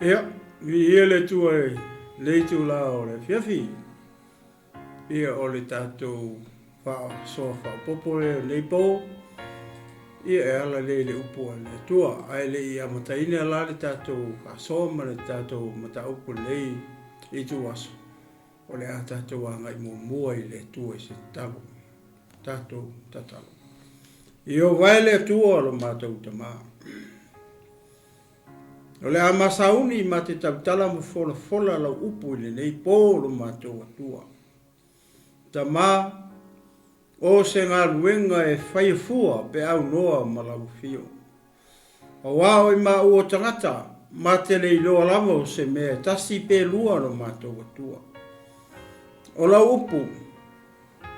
Ia, viia le Atua i lenei itula o le afiafi. Ia, o le tatou faasoa faaopoopo lea o lenei po, ia e ala lea i le upu a le Atua. Ae le i amataina la le tatou faasoa ma le tatou mataupu i lenei ituaso, o le a tatou agai muamua i le Atua i se tatalo. Tatou tatalo. Ieova e le Atua lo matou Tama. O le a masauni ma te tautala ma folafola lau upu i lenei po lo matou Atua. Tama, o se galuega e faia fua pe aunoa ma lau afio. Auā o i maua o tagata, ma te le iloa lava o se mea e tasi pe lua lo matou Atua. O lau upu,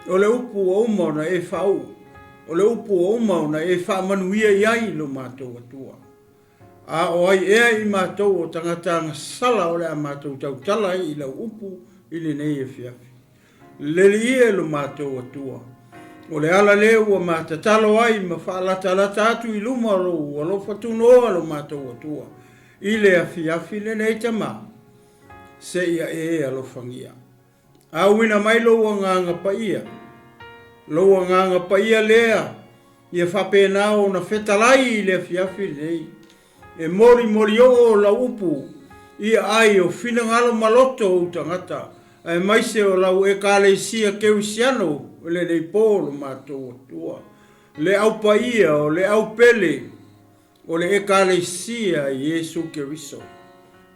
o le upu ua uma ona e faauu, o le upu ua uma ona e faamanuia i ai lo matou Atua. A o ai ea i matou o tagata agasala o le a matou tautala ai i lau upu i lenei afiafi? Leli ia e lo matou Atua. O le ala lea ua ma tatalo ai ma faalatalata atu i luma o lou alofa tunoa lo matou Atua i le afiafi lenei Tama, seia e alofagia. Auina mai lou Agaga Paia, lou Agaga Paia lea ia faapena ona fetalai i le afiafi lenei, e molimolioo lau upu i aai o finagalo ma loto o ou tagata, aemaise o lau Ekalesia Kerisiano i lenei po lo matou Atua, le Au Paia o le Au Pele o le Ekalesia Iesu Keriso.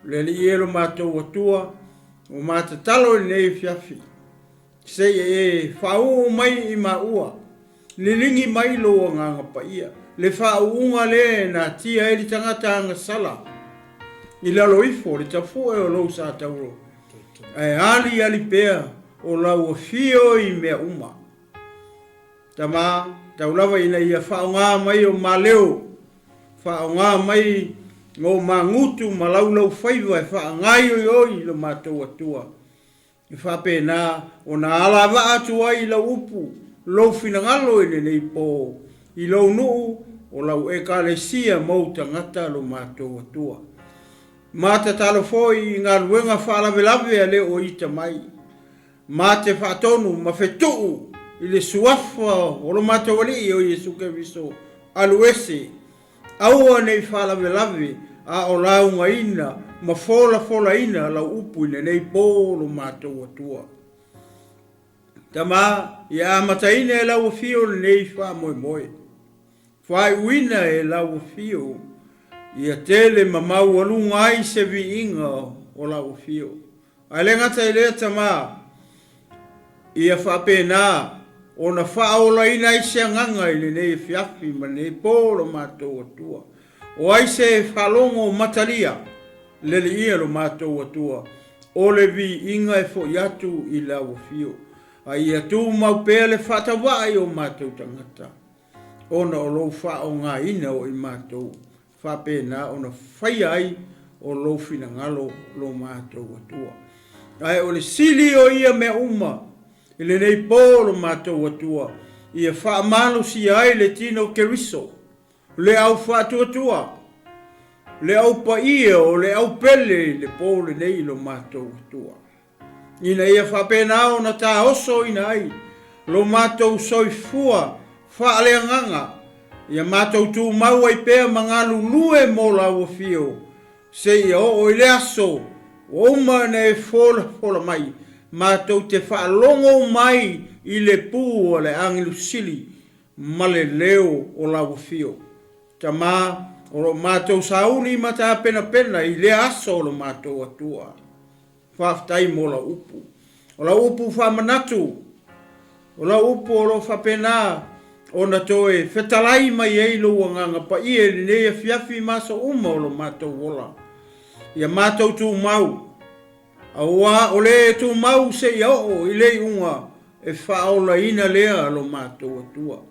Le Alii e lo matou Atua, ua ma tatalo i lenei afiafi, seia e faauu mai i maua, liligi mai lou Agaga Paia, le faauuga lea e natia ai le tagata agasala i lalo ifo o le tafue o lou sa tauro, ae aliali pea o lau afio i mea uma. Tama, tau lava ina ia faaaoga mai o maleo, faaaoga mai o magutu ma laulaufaiva e faagaioioi i lo matou Atua, e faapena ona alavaa atu ai i lau upu lou finagalo i lenei po, i lou nuu, o lau Ekalesia ma ou tagata lo matou Atua. Ma tatalo foi i galuega faalavelave a le o ita mai. Ma te faatonu ma fetuu i le suafa o lo matou Alii o Iesu Keriso, alu ese, aua ne i faalavelave a o laugaina ma folafolaina lau upu i lenei po lo matou Atua. Tama, ia amataina e lau afio lenei faamoemoe. Faaiuina e lau afio, ia tele ma maualuga ai se viiga o lau afio. Ae le gata i lea tama, ia faapena ona faaolaina ai se agaga i lenei afiafi ma lenei po lo matou Atua. O ai se faalogo matalia, leliia lo matou Atua, o le viiga e foi atu i lau afio, a ia tumau pea le faatauvaa i o matou tagata, ona o lou faaaogaina o i matou faapena ona faia ai o lou finagalo lo matou Atua. Ae o le sili o ia mea uma i lenei po lo matou Atua, ia faamalosia ai le tino o Keriso, le au faatuatua, le au paia o le au pele i le po lenei lo matou Atua. ina ia faapena ona taosoina ai lo matou soifua faaleagaga, ia matou tumau ai pea ma galulue mo lau afio, seia oo i le aso ua uma ona e folafola mai, matou te faalogo mai i le pū a le agelu sili ma le leo o lau afio. Tama, o lo o matou sauni ma tapenapena i lea aso o lo matou Atua. Faafetai mo lau upu. O lau upu faamanatu, o lau upu o lo o faapena ona toe fetalai mai ai lou Agaga Paia i lenei afiafi ma aso uma o lo matou ola. Ia matou tumau, auā o le e tumau seia oo i le iuga e faaolaina lea lo matou Atua.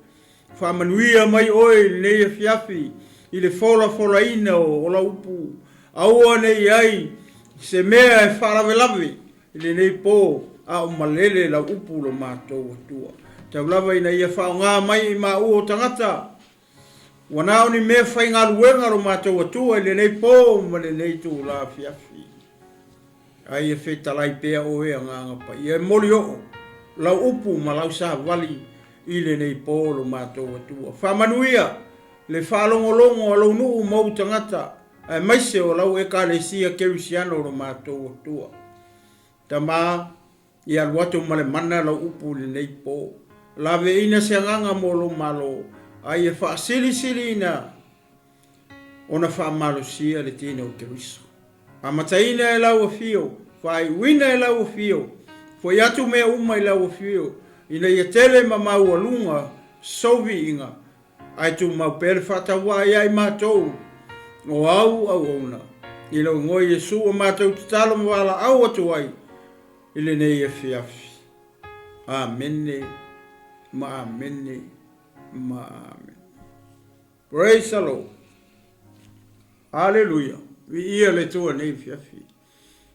Faamanuia mai oe i lenei afiafi i le folafolaina o lau upu. Aua ne i ai se mea e faalavelave i lenei po, a o malele lau upu lo matou Atua. Tau lava ina ia faaaoga mai i maua o tagata. Ua na o ni mea faigaluega lo matou Atua i lenei po ma lenei itula afiafi. A ia fetalai pea Oe Agaga Paia e moli oo lau upu ma lau savali i lenei po lo matou Atua. Faamanuia le faalogologo a lou nuu ma ou tagata, aemaise o lau Ekalesia Kerisiano lo matou Atua. Tama, ia alu atu ma le mana lau upu i lenei po. Laveina se agaga mo lou Malo, a ia faasilisiliina ona faamalosia le tino o Keriso. Amataina e lau afio, faaiuina e lau afio, foi atu mea uma i lau afio, ina ia tele ma maualuga sou viiga, ae tumau pea le faatauvaa ia i matou o au auauna. I lou igoa Iesu ua matou tatalo ma valaau atu ai i lenei afiafi. Amene ma amene ma amene. Praise the Lord. Aleluia. Viia le Atua nei afiafi.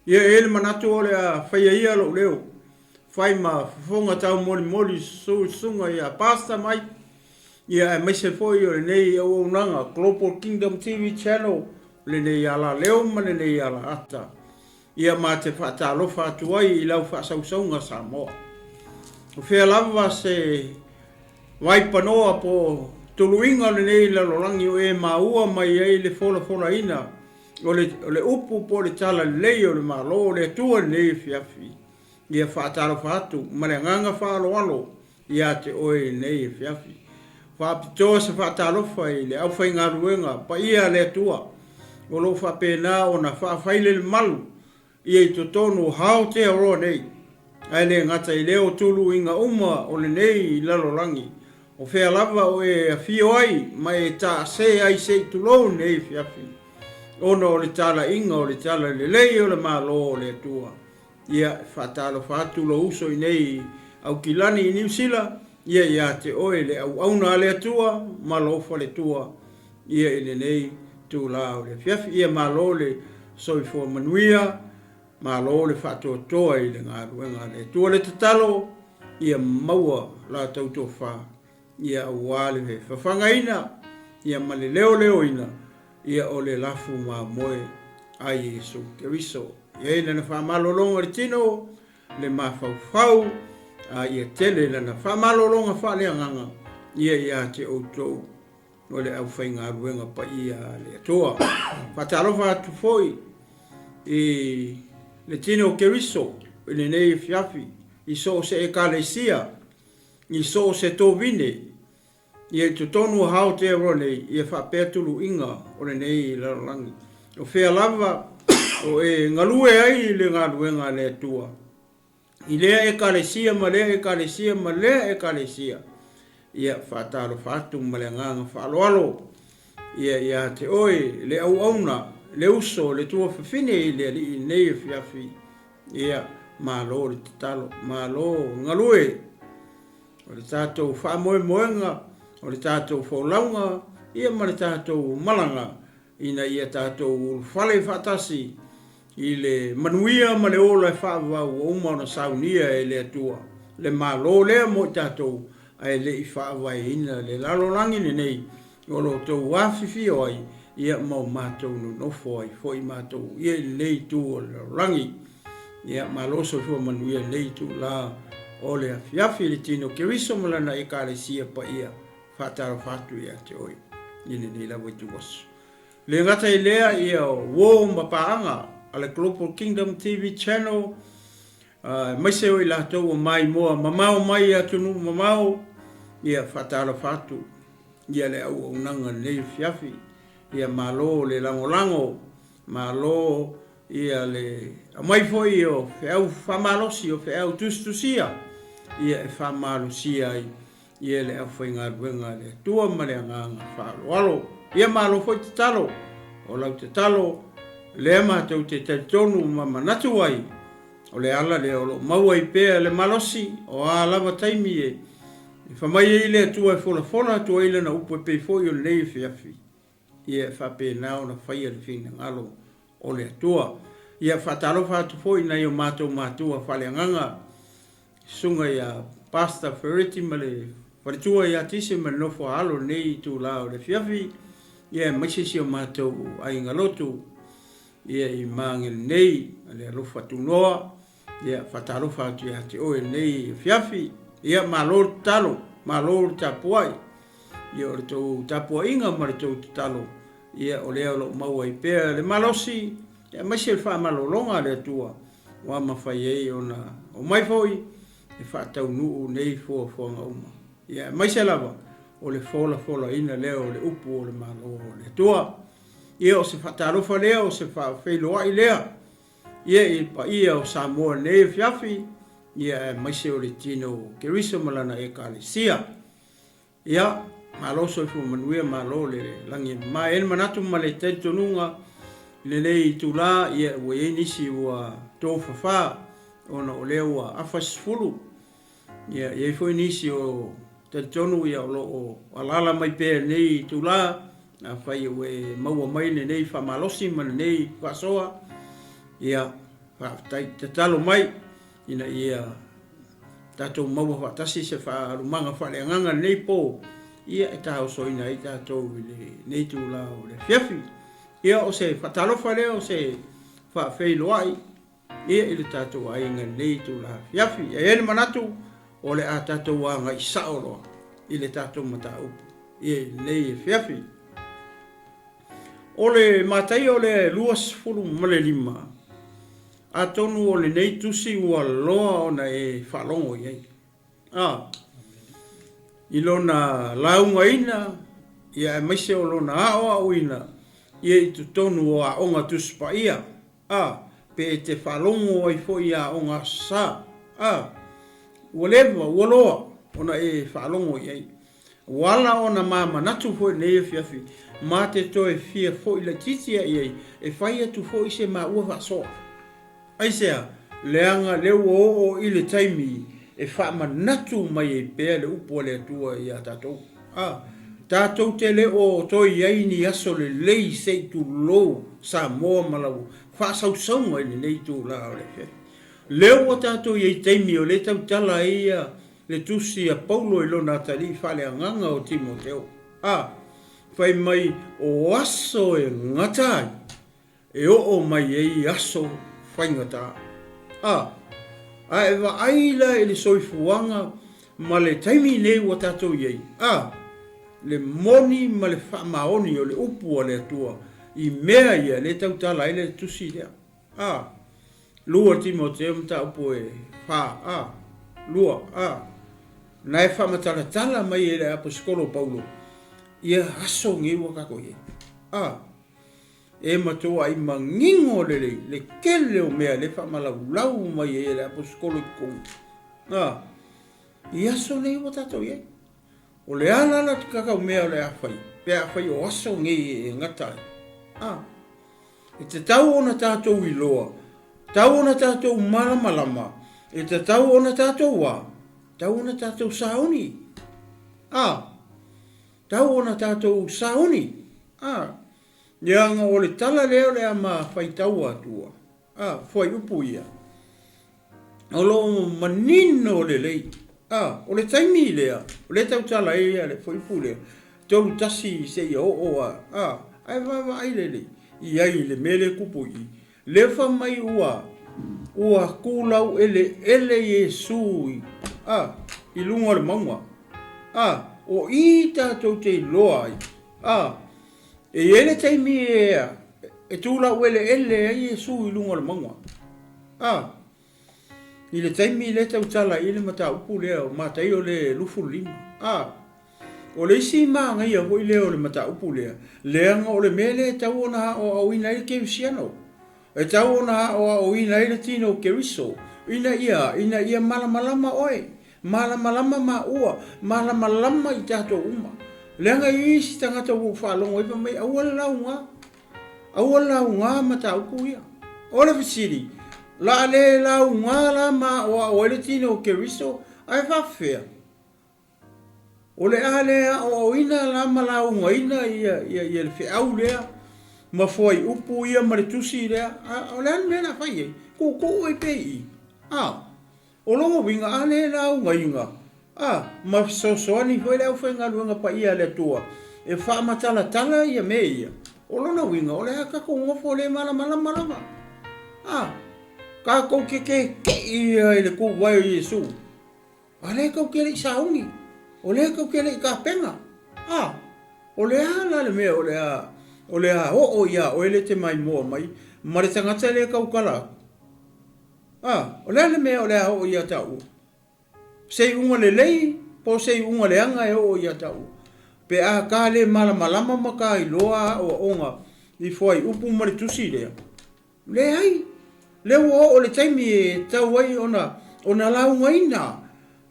Ia e i ai le manatu o le a faia ia lou leo, fai ma fofoga taumolimoli susuga ia Pastor Mike, ia aemaise foi o lenei auaunaga Global Kingdom TV Channel, lenei alaleo ma lenei alaata. Ia ma te faatalofa atu ai i lau faasausauga Samoa. O fea lava se vaipanoa po o tuluiga o lenei lalolagi o e maua mai ai le folafolaina o le, o le upu po o le tala lelei o le Malo o le Atua i lenei afiafi. Ia faatalofa atu ma le agaga faaaloalo ia te oe i lenei afiafi. Faapitoa se faatalofa i le aufaigaluega paia a le Atua o lo o faapena ona faafailelemalu ia i totonu o Aotearoa nei, ae le gata i lea o tuluiga uma o lenei lalolagi, o fea lava o e afio ai ma e taase ai se i tulou lenei afiafi, ona o le talaiga o le Tala Lelei o le Malo o le Atua. Ia, e faatalofa atu lou uso i nei Aukilani i Niu Sila, ia ia te oe le auauna a le Atua ma lou faletua, ia i lenei itula o le afiafi. Ia malo le soifua manuia, malo le faatoatoa i le galuega a le Atua. Le tatalo, ia maua la tou tofa, ia aua le fafagaina, ia ma le leoleoina, ia o le lafu mamoe a Iesu Keriso. E i ai lana faamalologa i le tino, le mafaufau, a ia tele lana faamalologa faaleagaga ia ia te outou o le aufaigaluega paia a le Atua. Faatalofa atu foi i le tino o Keriso i lenei afiafi, i so o se Ekalesia, i so o se tovine, Ia i totonu o Aotearoa nei, ia faapea tuluiga o lenei lalolagi. O fea lava o e galue ai i le galuega a le Atua, i lea Ekalesia ma lea Ekalesia ma lea Ekalesia, ia faatalofa atu ma le agaga faaaloalo ia ia te oe le auauna, le uso, le tuafafine i le Alii i lenei afiafi. Ia, malo le tatalo, malo galue. O le tatou faamoemoega, o le tatou folauga, ia ma le tatou malaga ina ia tatou ulufale faatasi i le manuia ma le ola e faavavau ua uma ona saunia e le Atua le Malo lea mo i tatou ae le i faavaeina le lalolagi lenei o lo outou afifio ai ia ma o matou nonofo ai foi matou ia i lenei itu o le lalolagi. Ia, malo soifua manuia i lenei itula o le afiafi i le tino Keriso ma lana Ekalesia paia, faatalofa atu ia te oe i lenei lava ituaso. Le gata i lea, ia uo ma paaga a le Global Kingdom TV Channel, aemaise o i latou ua maimoa mamao mai i atunuu mamao, ia faatalofa atu ia le auaunaga i lenei afiafi. Ia malo le lagolago, malo ia le aumai foi o feau faamalosi, o feau tusitusia, ia e faamalosia ai ia le aufaigaluega a le Atua ma le agaga faaaloalo. Ia malo foi tatalo, o lau tatalo lea matou te talitonu ma manatu ai, o le ala lea o lo o maua ai pea le malosi, o a lava taimi e famai ai le Atua e folafola atu ai lana upu e pei foi o lenei afiafi. Ia e faapena ona faia le finagalo o le Atua. Ia faatalofa atu foi i nai o matou matua faaleagaga, Susuga ia Pastor Fereti ma le faletua ia Tise ma le nofo a alo i lenei itula o le afiafi, ia aemaise si o matou aiga lotu ia i Magele nei, a le alofa tunoa, ia faatalofa atu ia te oe i lenei afiafi. Ia malo le tatalo, malo le tapuai. Ia o le tou tapuaiga ma le tou tatalo, ia o lea o lo o maua ai pea le malosi, aemaise le faamalologa a le Atua ua mafai ai ona omai foi e faataunuu nei fuafuaga uma, ia aemaise lava o le folafolaina lea o le upu o le Malo o le Atua. Ia o se faatalofa lea, o se faafeiloai lea ia i le paia o Samoa i lenei afiafi, ia aemaise o le tino o Keriso ma lana Ekalesia. Ia, malo soifua manuia, malo le lagi e mama. E i ai le manatu ma le talitonuga i lenei itula, ia ua i ai nisi ua tofafa ona o lea ua afa 10. Ia, e i ai foi nisi o talitonu ia o lo o alaala mai pea i lenei itula, afai ua e maua mai lenei faamalosi ma lenei faasoa, ia, faafetai tatalo mai ina ia tatou maua faatasi se faaalumaga faaleagaga i lenei po, ia e taosoina ai tatou i lenei itula o le afiafi. Ia o se faatalofa lea, o se faafeiloai ia i le tatou aiga i lenei itula afiafi. E i ai le manatu o le a tatou agai sao loa i le tatou mataupu ia i lenei afiafi. O le Mataio le 25, Atonu o lenei tusi ua loa ona e faalogo i ai. A. I lona laugaina, ia aemaise o lona aoaoina ia i totonu o aoga Tusi Paia. A. Pe e te faalogo ai foi i aoga Aso Sa. A. Ua leva, ua loa ona e faalogo i ai. Ua ala ona ma manatu foi i lenei afiafi, ma te toe fia foi laitiiti a i ai e fai atu foi se maua faasoa. Aisea? Leaga lea ua oo i le taimi e faamanatu mai ai pea le upu a le Atua ia tatou. A, tatou te le o toe i ai ni aso lelei se i tulou Samoa ma lau faasausauga i lenei itula o le afiafi. Lea ua tatou i ai i taimi o lea e tautala ai ia le tusi a Paulo i lona atalii faaleagaga o Timoteo, a fai mai o aso e gata ai, e oo mai ai aso faigata. A, a e vaai la i le soifuaga ma le taimi nei ua tatou i ai, a, le moni ma le faamaoni o le upu a le Atua i mea ia lea e tautala ai le tusi lea. A, 2 Timoteo mataupu e 4 a, 2 a, na e faamatalatala mai e le Aposetolo Paulo ia aso nei ua tatou i ai. A, e matuai manino lelei le tele o mea lea e faamalaulau mai ai e le Aposetolo i totonu. A, i aso nei ua tatou i ai. O le a la la tatau mea o le a fai pe a fai o aso nei e gata ai? A. E tatau ona tatou iloa, tatau ona tatou malamalama, e tatau ona tatou a, tatau ona tatou sauni. A, tatau ona tatou sauni. A, leaga o le tala lea o le a ma faitau atua, a, fuaiupu ia, o lo o manino lelei. A, o le taimi lea, o lea e tautala ai le fuaiupu lea, 31 seia oo a, a, ae vaavaai lelei i ai i le mea lea e tupu i i. Lea fai mai ua, ua tulau eleele Iesu i, a, i luga o le mauga. A, o i tatou te iloa ai, a, e i ai le taimi e, e tulau eleele ai Iesu i luga o le mauga. A, i le taimi lea e tautala ai le mataupu lea o Mataio le 25. A, o le isi manaia foi lea o le mataupu lea, leaga o le mea lea e tatau ona aoaoina ai le kerisiano, e tatau ona aoaoina ai le tino o Keriso, ina ia, ina ia malamalama oe, malamalama maua, malamalama i tatou uma. Leaga e i ai isi tagata ua ou faalogo ai fai mai, aua le lauga. Aua le lauga mataupu ia. O le fesili, la a le lauga la ma aoao ai le tino o Keriso, ae faafefea? O le a le aoaoina la ma laugaina ia, ia, ia le feau lea ma fuaiupu ia ma le tusi lea, a, o le a le mea o le a fai ai? Tuutuu ai pea i i. A, o lona uiga a le laugaina. A, ma fesoasoani foi le aufaigaluega paia a le Atua e faamatalatala ia mea ia. O lona uiga, o le a tatou nofo le malamalama lava. A, tatou te keke'i ia i le tuvae o Iesu. A lea tou te le i sauni, o lea tou te le i tapena. A, o le a la le mea o le a, o le a oo iā oe le te maimoa mai ma le tagata lea e tautala atu? A, o le a le mea o le a oo ia taua? Se iuga lelei po o se iuga leaga e oo ia taua? Pe a ta le malamalama ma ta iloa aoaoga i fuaiupu ma le tusi lea, Leai, lea ua oo le taimi e tatau ai ona ona laugaina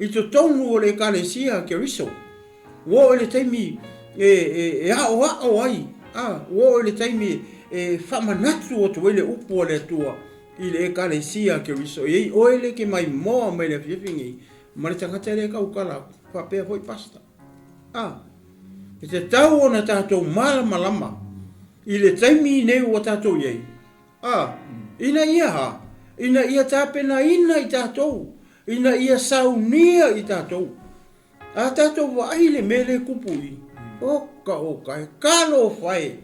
i totonu o le Ekalesia a Keriso. Ua oo i le taimi e, e, e aoao ai, a, ua oo i le taimi e faamanatu atu ai le upu a le Atua i le Ekalesia a Keriso. E i ai oe lea e te maimoa mai le afiafi nei ma le tagata lea e tautala atu, faapea foi Pastor. A, e tatau ona tatou malamalama i le taimi nei ua tatou i ai, a, ina ia ha, ina ia tapenaina i tatou, ina ia saunia i tatou. A tatou vaai i le mea lea e tupu i, oka oka e, talofa e,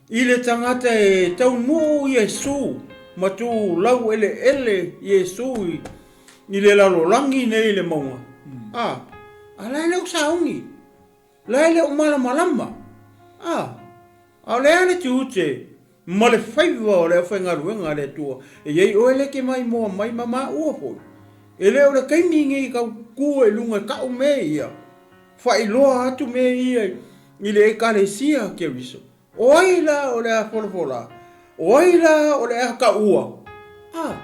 i le tagata e taunuu Iesu ma tu laueleele Iesu i le lalolagi nei i le mauga, a, a la e le o sauni. La e le o malamalama. A, a o le a le tiute ma le faiva o le aufaigaluega a le Atua e i ai oe lea e te maimoa mai ma maua foi? E le o le taimi nei tau tu i luga e tau mea ia, faailoa atu mea ia i le Ekalesia a Keriso. O ai la o le a folafola? O ai la o le a taua? A,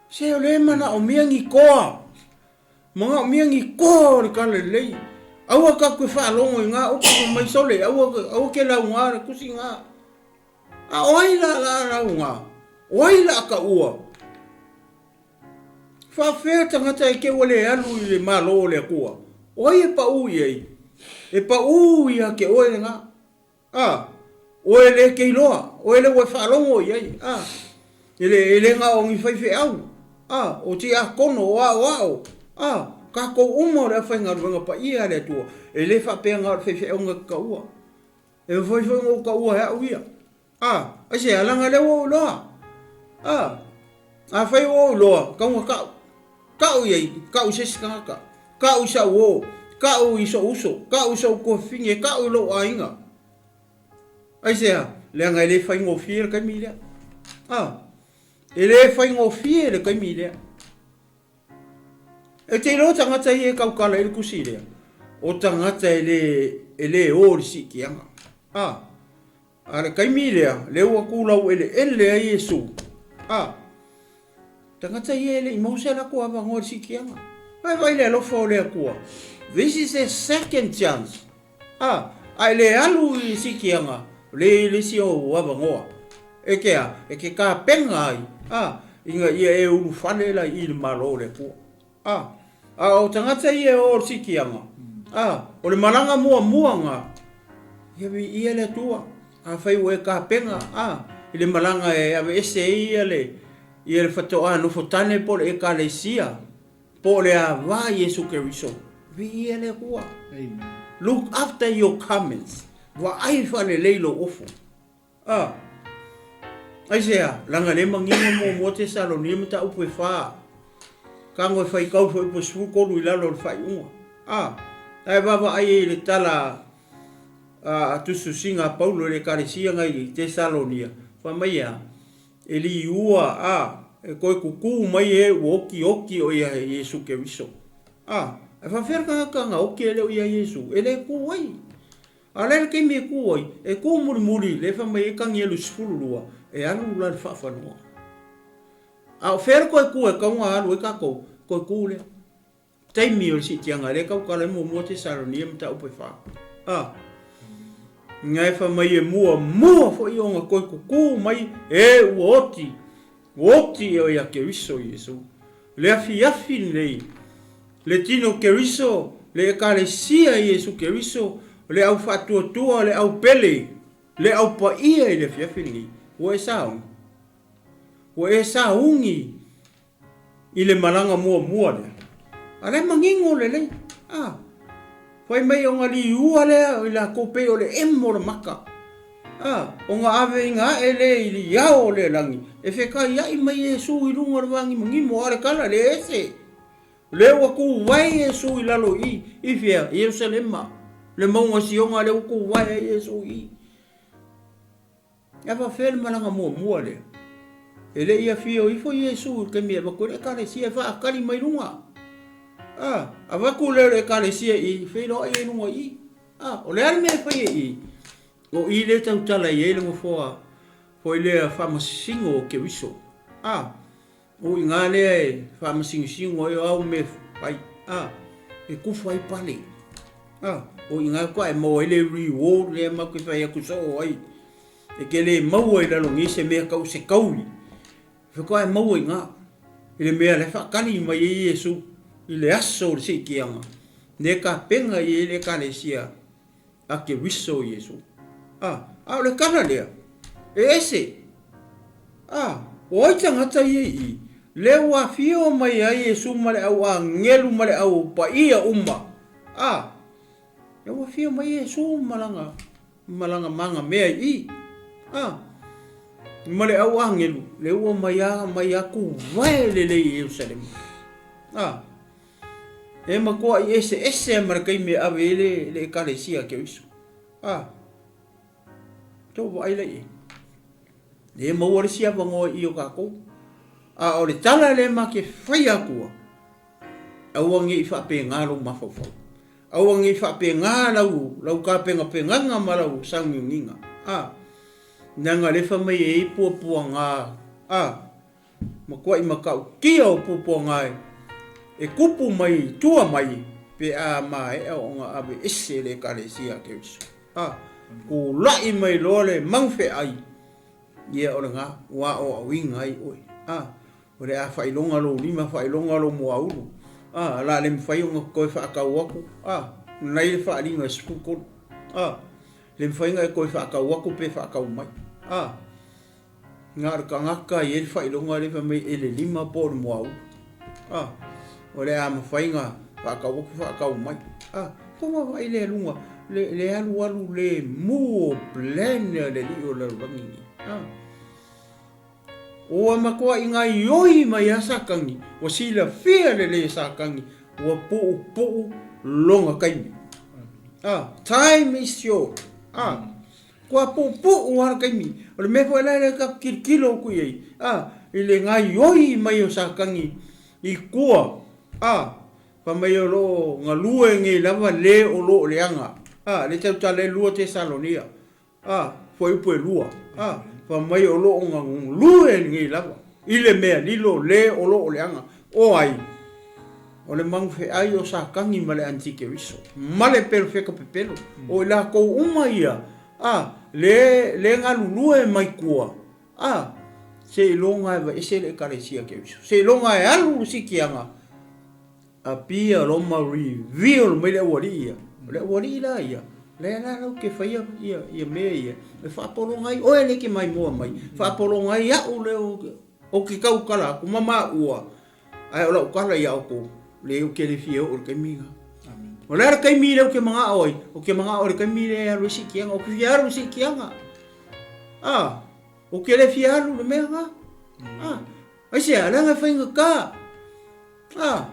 se o lea e manaomia ni toa. Manaomia ni toa o le tala lelei. Aua tatou te faalogo i na upu fai mai sole, aua, aua ke lauga le tusi na. A o ai la la lauga? O ai la taua? Faafefea tagata e te ua le alu i le Malo o le Atua? O ai e pau i ai? E pau ia te oe lena. A, oe le e te iloa, oe le ua e faalogo i ai, a, e le, e le na o ni faifeau, a, o tiakono, o aoao, a, tatou uma o le aufaigaluega paia a le Atua, e le faapea na o le faifeau na te taua. E mafai foi ona ou taua e au ia. A, aisea, leaga lea ua ou iloa. A, afai ua ou iloa, tau na tau. Tau i ai, tau i se isi tagata, tau i sau uo, tau i sou uso, tau i sou tuafafine, tau i lou aiga. Aisea? Leaga e le faigofie le taimi lea. A, e le faigofie le taimi lea. E te iloa tagata ia e tautala ai le tusi lea, o tagata e le, e le o i le siitiaga. A, A le taimi lea, lea ua tu laueleele ai Iesu, a, tagata ia e le i maua se latou avanoa i le siitiaga. Vaai vaai le alofa o le Atua. This is a second chance. A, a e le alu i le siitiaga, o lea e i ai le isi ou avanoa. E te a? E te tapena ai, a, ina ia e ulufale la i le Malo o le Atua. A, a o tagata ia e o i le siitiaga, a, o le malaga muamua na, ia viia le Atua, afai ua e tapena, a, i le malaga e aveese ai ia le, ia le fatoa nofotane po o le Ekalesia, po o le ava i Iesu Keriso, viia le Atua. Amen. Look after your comments. Vaai faalelei lou ofo. A. Aisea, leaga lea e manino muamua Tesalonia mataupu e fa. Tago e faitau foi po 13 i lalo o le faaiuga. A. Ae vaavaai ai i le tala a tusitusiga a Paulo i le ekalesia nai i Tesalonia, fai mai e a? E liua, a, e toe tutu mai e ua okioki o ia Iesu Keriso. A. Ae faafefea le tagata na oki e le o ia Iesu? E le tu ai. A o le a le taimi e tu ai? E tu mulimuli lea fai mai ai Tanielu 12, e alu la le faafanua. A o fea le toe tu e tatau ona alu ai tatou? Toe tu lea. Taimi o le siitiaga lea e tautala ai muamua Tesalonia mataupu e fa. A. Nga e fai mai e muamua foi ona toe tutu mai e ua oti Ua oti ea ia Keriso Iesu. Le afiafi lenei, le tino Keriso, le Ekalesia Iesu Keriso, le au faatuatua, le au pele, le au paia i le afiafi lenei, ua e sauni. Ua e sauni i le malaga muamua lea. A o la e manino lelei, a. Fai mai ona liua lea o i latou pei o le emo o le maka, a, ona aveina ae lea i le ao o le lagi, e fetaiai mai Iesu i luga o le vanimonimo, a o le tala le ese. O lea ua tuvae Iesu i lalo i i, i fea? I Ierusalema, le mauga Siona lea ua tuvae ai Iesu i i. E faapefea le malaga muamua lea? E le i afio ifo Iesu i le taimi e avatu ai le Ekalesia e faatali mai luga. A, avatu lea o le Ekalesia i i, feiloai ai i luga i i. A, o le a le mea e fai ai i i? O i lea e tautala i ai le nofoa foi lea faamasisino o Keriso. A, O i ina lea e faamasinosino ai o au mea fai, a, e kufa ai pale. A, o i ina faatoa e maua ai le reward lea matou te fai atu soo ai. E te le maua i lalo nei se mea tau se taui. Faatoa e maua i ina, i le mea la e faatali mai ai Iesu i le aso o le siitiaga, lea e tapena i ai le Ekalesia a Keriso o Iesu. A, a o le tala lea, e ese. A, o ai tagata ia i i, lea ua afio mai ai Iesu ma le au agelu ma le au paia uma. A, lea ua afio mai Iesu ma lana, ma lana magamea i i. A, ma le au agelu, lea ua mai a, mai a tuvae lelei i Ierusalema. A. E matuai eseese ma le taimi e ave ai le, le ekalesia a Keriso. A, tou vaai la i ai. Le maua le isi avanoa i i o tatou. A o le tala lea ma te faia atua, aua ne i faapena lou mafaufau. Aua ne i faapena lau, lau tapenapenaga ma lau sauniuniga. A, leaga o lea e fai mai e i ai puapuaga, a, Matuai matautia o puapuaga e tupu mai i tua mai pe a maea ona aveese le Ekalesia a Keriso. A tulai mai loa le magufeai, ia o lena ua aoaoina ai oe. A o le a faailoga lou lima, faailoga lou muaulu. A o le a le mafai ona toe faatau atu. A na i le faaaliga e 13. A le mafai ona e toe faatau atu pe faatau mai. A Na o le tagata e i ai le faailoga lea fai mai e le lima po o le muaulu. A, o le a mafai ona faatau atu faatau mai. A, tou vaavaai lea i luga, le, le alualu lemu o plan a le alii o le lalolagi nei. A, ua matuai gaioi mai lava Satani, ua silafia lelei e Satani, ua puupuu lona taimi. A, time is short. A, Kua puupuu lava le taimi. O le mea foi la lea tatou tilotilo atu i ai, a, i le gaioi mai o Satani i tua, a, fai mai o lo o galue nei lava le o lo o leaga, a, lea e tautala ai 2 Tesalonia, a, fuaiupu e 2, a, fai mai o lo o galue nei lava i le mea lilo le o lo o leaga. O ai? O le magufeai o Satani ma le Antikeriso, ma le perofeta pepelo, o i latou uma ia, a, le, le galulue mai tua, a, seiloga e aveese le Ekalesia Keriso, seiloga e alu le sikiaga, apia Roma reveal mai le aualii ia, o le aualii la ia, lea la latou te faia ia, ia mea ia, e faapologa ai oe lea e te maimoa mai, faapologa ai au lea ou te tautala atu ma maua, Ae o lau tala ia outou, leai ou te le fia oo i le taimi lena. O le a le taimi lea ou te manao ai? Ou te manao i le taimi lea e alu ai siitiaga. Ou te fia alu i siitiaga. Ah, ou te le fia alu i le mea lena. Ah, aisea, leaga e faigata. Ah,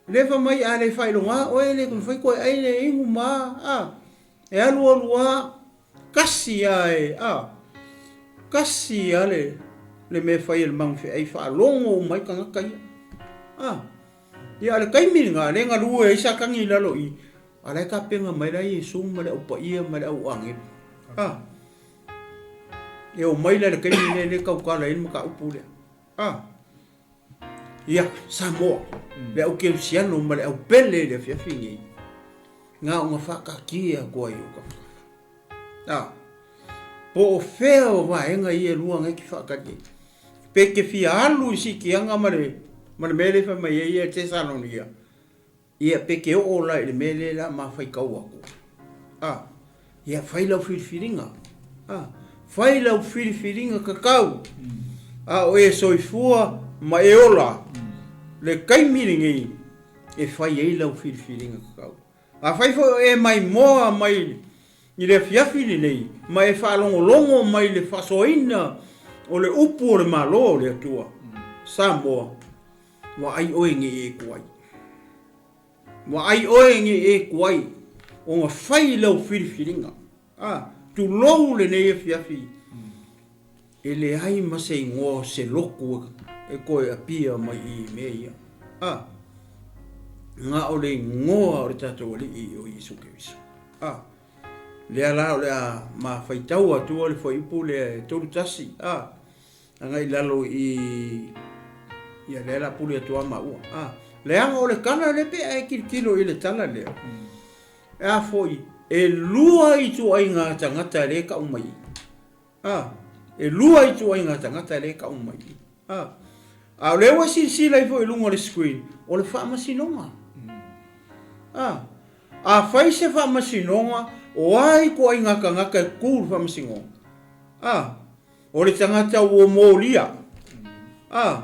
lea fai mai a le faailoga oe, le mafai toe ai le inu ma, ah, e alu alu lava. Kasi a e a kasi a le le mea e fai e le magufeai faalogo uma ai tagata ia. A ia a le taimi lena lea e galue ai Satani i lalo i i, a la e tapena mai la Iesu ma le au paia ma le au agelu. A e omai la i le taimi lea lea e tautala ai le mataupu lea. A ia Samoa, le au kerisiano ma le au pele i le afiafi nei. Na ona faataatia atu ai o tafatafa. A, po o fea o vaega ia e lua na e te faatali ai. Pe te fia alu i siitiaga ma le, ma le mea lea e fai mai ai ia Tesalonia, ia pe te oo la i le mea lea la ma faitau atu. A, ia fai lau filifiliga. A, fai lau filifiliga tatau. A o e soifua ma e ola, le taimi lenei. e fai ai lau filifiliga tatau. Afai foi o e maimoa mai i le afiafi lenei ma e faalogologo mai i le faasoaina o le upu o le Malo o le Atua, Samoa, vaai oe ne i e tuai. Vaai oe ne i e tuai ona fai lau filifiliga. A, tulou lenei afiafi, e leai ma se igoa o se lotu e toe apia mai i mea ia. A, na o le igoa o le tatou Alii o Iesu Keriso. A, lea la o le a ma faitau atua le fuaiupu lea e 31, a, agai i lalo i, ia lea la pule atu a maua. A, leaga o le tala lea pe a e tilotilo i le tala lea, E a foi, e lua ituaiga tagata lea e tau mai i. A, e lua ituaiga tagata lea e tau mai i. A, a o lea ua silasila ai foi i luga o le screen, o le faamasinoga. A, a fai se faamasinoga, o a ituaiga tagata e tu i le faamasinoga? A, O le tagata ua molia, a,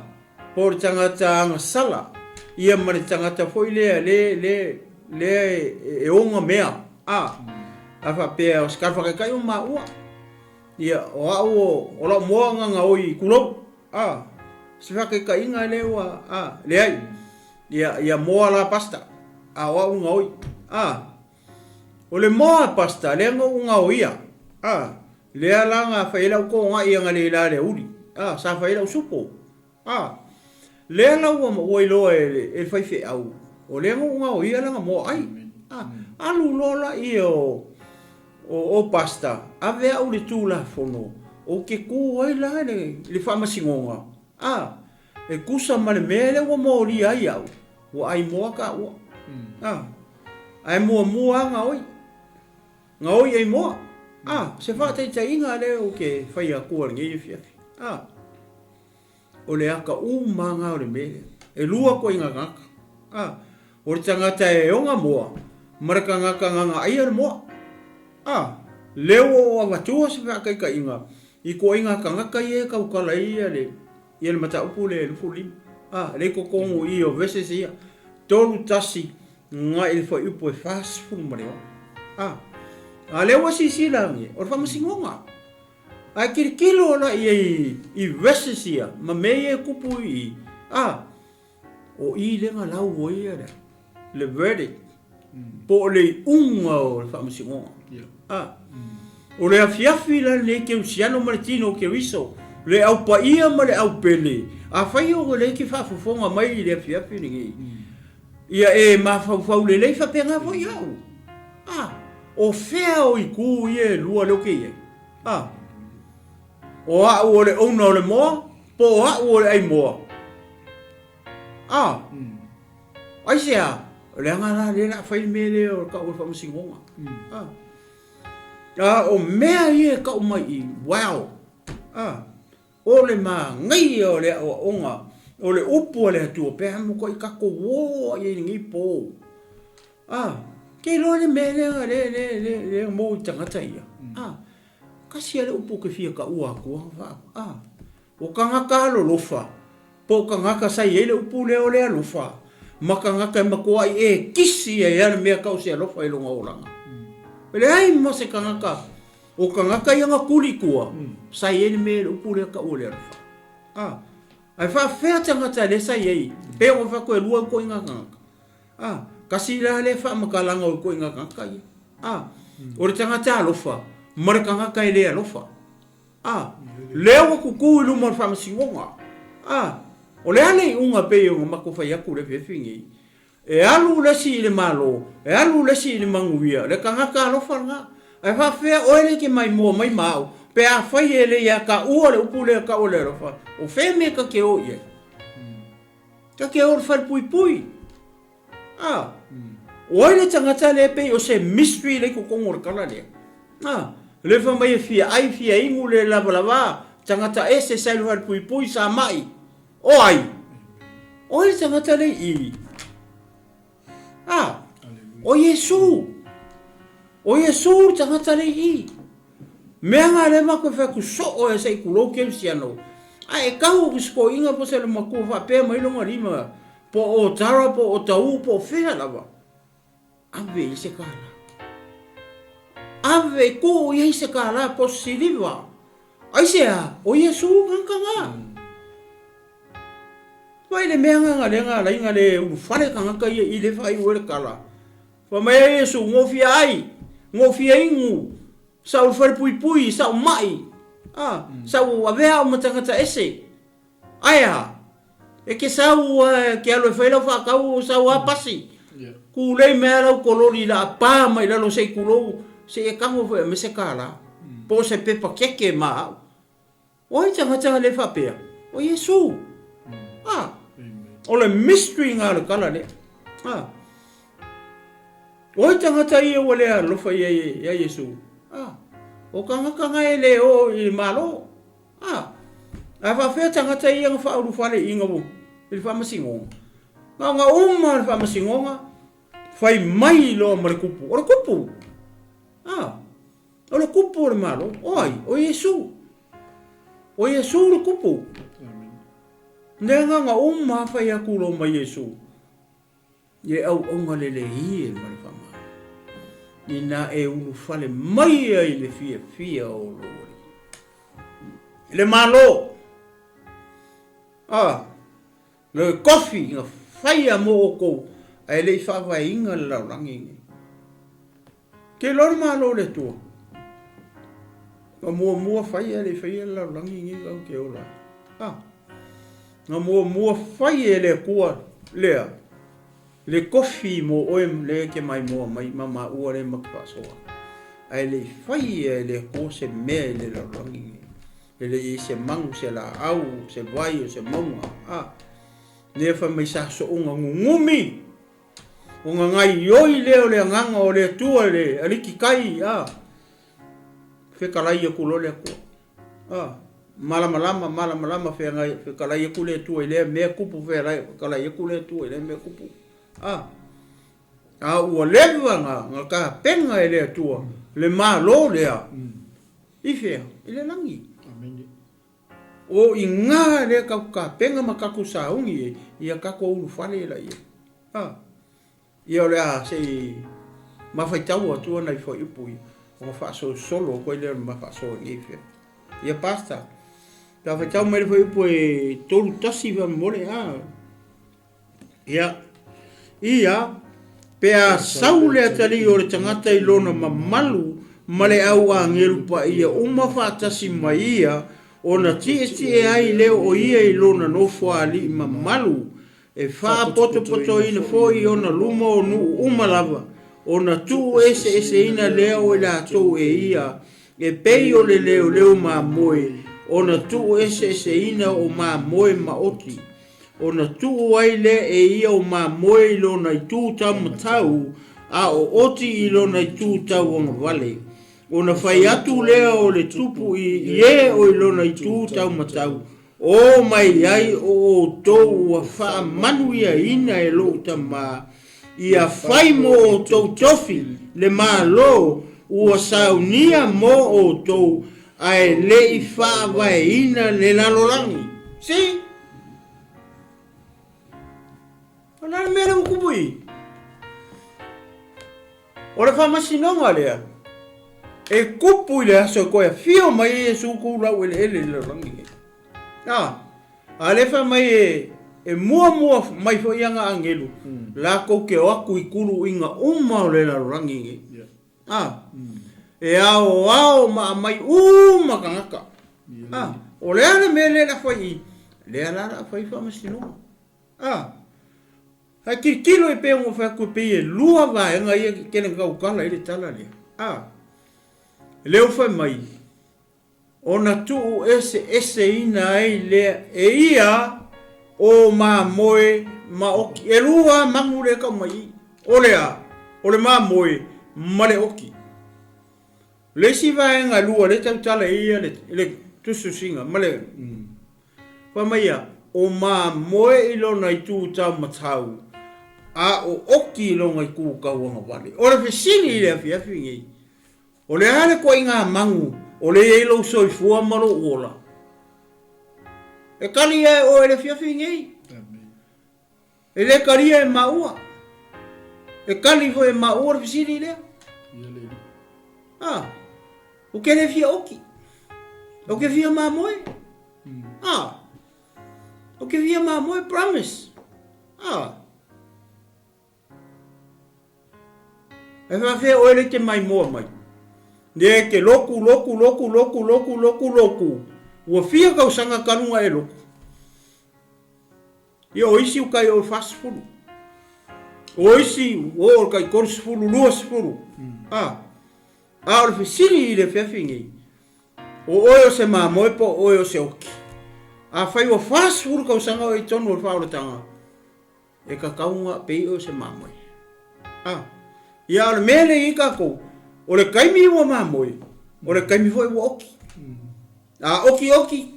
po o le tagata agasala, ia ma le tagata foi lea, le, le, lea e, e oga mea, a, a faapea o se tala faataitai o maua, ia, o au o, o lau moa na gaoi i kulou, a, se faataitaiga lea ua, a, leai, ia, ia moa la pasta, a o au gaoi, a, O le moa pasta lea na ou gaoia, a, lea la na fai ai lau togai analeila i le auli, a, sa fai ai lau supo, a, lea la ua ua iloa e le, e le faifeau, o lea na ou gaoia lana moa ai, a, alu loa laia o, o, o pasta, ave au i le Tulafono, ou te tu ai la i le, i le faamasinoga, a, e tusa ma le mea lea ua molia ai au, Ua ai moa taua. A. Ae muamua a gaoi. Gaoi ai moa. A, se faataitaiga lea ou te fai atua i lenei afiafi. A. O le ata uma lava o le mea lea. E lua koiga tagata. A. O le tagata e ona moa ma le tagata nana aia le moa. A. Lea ua ou avatua se faataitaiga i koiga tagata ia e tautala ai ia le Ia le mataupu lea e 25, a, lea i totonu i i o verses ia, 3 tasi gai i le fuaiupu e 46. A, a lea ua silasila ane, o le faamasinoga. Ae tilotilo la i ai i verses ia ma mea ia e tupu i i, a, o i lea na lau ai ia le verdict, po o le iuga o le faamasinoga. A, o le afiafi la lenei Kerisiano ma le tino o Keriso, le au paia ma le au pele, afai o lea e te faafofoga mai i le afiafi lenei, ia e mafaufau lelei faapena foi au. A, o fea o itu ia e lua lea ou te i ai? A, o au o le owner o le moa, po o au o le ai moa? A, aisea? Leaga la lea o le a fai le mea lea o le tau o le faamasinoga. A, a o mea ia e tau mai i, wow! A, o le manaia o le aoaoga o le upu a le Atua pe a matuai tatou o ai i lenei po. A, ke iloa le mea lea lea lea lea lea maua i tagata ia. A, kasi lava le upu ou te fia taua atua, a, O tagata alolofa, po o tagata sa i ai le upu lea o le alofa, ma tagata e matuai e kisi ai lava le mea tau se alofa i lona olaga. E leai ma se tagata, o tagata ia na tuli i tua, sa i ai le mea le upu lea tau o le alofa. A, ae faafefea tagata lea sa i ai, pei ona fai atu e lua ituaiga tagata. A, kasi la lea faamatalaga o ituaiga tagata ia. A, o le tagata alofa ma le tagata e le alofa. A, lea ua tutu i luma o le faamasinoga. A, o le a le iuga pei ona matou fai atu i le afiafi nei? E alu le isi i le Malo, e alu le isi i le manuia, le tagata alofa lena. Ae faafefea oe lea e te maimoa mai ma au, pe afai e le ia taua le upu lea e tau o le alofa, o fea mea ta te o i ai? Ta te o i le falepuipui. A, o ai le tagata lea pei o se mystery lea i totonu o le tala lea? A, lea fai mai e fia ai, fia inu le lavalava, tagata ese sa i le falepuipui sa mai. O ai? O ai le tagata lea i i? A, o Iesu. O Iesu le tagata lea i i. Mea nga lea matou e fai atu soo e se i tulou kerisiano. Ae e tau i se toeaina po o se matua faapea mai lona lima. Po o tara, po o taū, po o fea lava, ave i ai se kālā. Ave, tuu i ai se kālā po o se siliva. Aisea? O Iesū tagata na. Vaai le mea nga lea na alai na le ulufale tagata ia i le faaiu ai le tala. Fai mai ai Iesu, Na ou fia ai, na ou fia inu, sa ou falepuipui, sa ou mai, a, sa ou avea au ma tagata ese. Ae a? E ke sau a ke alu e fai lau faatau o sau a pasi. Kulei mai a lau kololi la a pa mai lalo se i kulou, se i e tago foi aumai se kālā, po o se pepa keke ma au. O ai tagata le faapea? O Iesu. A, o le mystery nga o le tala lea. A, o ai tagata ia ua le alofa ia ia Iesu? A, o tagata nga e le o i le Malo. A, a faapefea tagata ia na faaulufale i ina i le faamasinoga? Na ona uma le faamasinoga, fai mai loa ma le kupu. O le kupu. A, O le kupu o le Malo, o ai? O Iesu. O Iesu le kupu. Le agaga uma fai atu loa ma Iesu, E auauna lelei e ma le faamalo, ina e ulufale mai ai le fiafia o lou Alii. Le Malo, a, Le kofi na faia mo outou ae le i faavaeina le lalolagi lenei. Ke loa le Malo o le Atua, na muamua fai ae le i faia le lalolagi lenei tatou te ola ai. A, na muamua fai e le Atua lea le kofi mo oe lea e te maimoa mai ma maua lea ma te faasoa ae le i faia e le Atua se mea i le lalolagi lenei. E le i ai se manu, se laau, se vai, o se mauga, a. Lea fai mai sa soouga gugumi, ona gaioi lea o le agaga o le Atua i le aliki kai, a. Fetalai atu loa le Atua, a. Malamalama, malamalama, feagai, fetalai atu le Atua i lea mea tupu, fetalai atu le Atua i lea mea tupu, a. A ua leva na tapena e le Atua le Malo lea. I fea? I le lagi. Amene. O i ngā lea kau tapena ma tatou sauni e, ia tatou ulufale la ia. Ha. Ia o le a se i mafaitau atu ana i fuaiupu ia, ona faasolosolo atu ai lea o le ma faasoa i nei fea. Ia Pastor, pe a faitau mai le fuaiupu e 31 faamolemole, a. Ia, ia, pe a sau le atalii o le tagata i lona mamalu ma le au agelu paia uma faatasi ma ia, ona tietie ai lea o ia i lona nofoalii mamalu, e faapotopotoina foi i ona luma o nuu uma lava, ona tuueseeseina lea o i latou e ia, e pei o le leoleo mamoe, ona tuueseeseina o mamoe maoti. Ona tuu ai lea e ia o mamoe i lona itu taumatau, a o oti i lona itu tauagavale. Ona fai atu lea o le tupu i e o i lona itu taumatau, O mai ai o outou ua faamanuiaina e lou Tama, ia fai mo outou tofi le Malo ua saunia mo outou ae le i faavaeina le lalolagi. See? O le a le mea lea ua tupu i i? O le faamasinoga lea e tupu i le aso e toe afio mai ai Iesu tou laueleele i le lalolagi nei. A, a lea fai mai e, e muamua mai foi ana agelu, latou te o atu i tuluuiga uma o le lalolagi nei. A, e aoao ma aumai uma tagata. A, o le a le mea lea o le a fai i i? Lea la o le a fai faamasinoga. A, ae tilotilo e pei ona ou fai atu e pei e lua vaega ia e tele ina tautala ai le tala lea. A, lea ua fai mai, ona tuueseeseina ai lea e ia o mamoe ma oki. E lua manu lea e tau mai i i. O le a? O le mamoe ma le oki. O le isi vaega e lua lea e tautala ai ia le, le tusitusiga ma le Fai mai ia, o mamoe i lona itu taumatau, a o oki i lona itu tauagavale. O le fesili i le afiafi nei, O le a le koiga manu o le i ai lou soifua ma lou ola? E kali ia e oe i le afiafi nei. E le talia e maua. E kali foi e maua le fesili lea. Ah, ou te le fia oki. Ou te fia mamoe. Ah, ou te fia mamoe, promise. Ah. E faafefea oe lea e te maimoa mai? Lea e te loku, loku, loku, loku, loku, loku, loku. Ua fia tausaga talu ona e loku. Ia, o isi ua tai oo i le 40. O isi ua oo i le tai 30, 20. A, a o le fesili i le afiafi nei, o oe o se mamoe po o oe o se oki? Afai ua 40 tausaga oe i totonu o le faaolataga, E tatau ona pei o se mamoe. A. Ia, a o le mea lea e i ai tatou, o le taimi ua mamoe, o le taimi foi ua oki. A oki oki,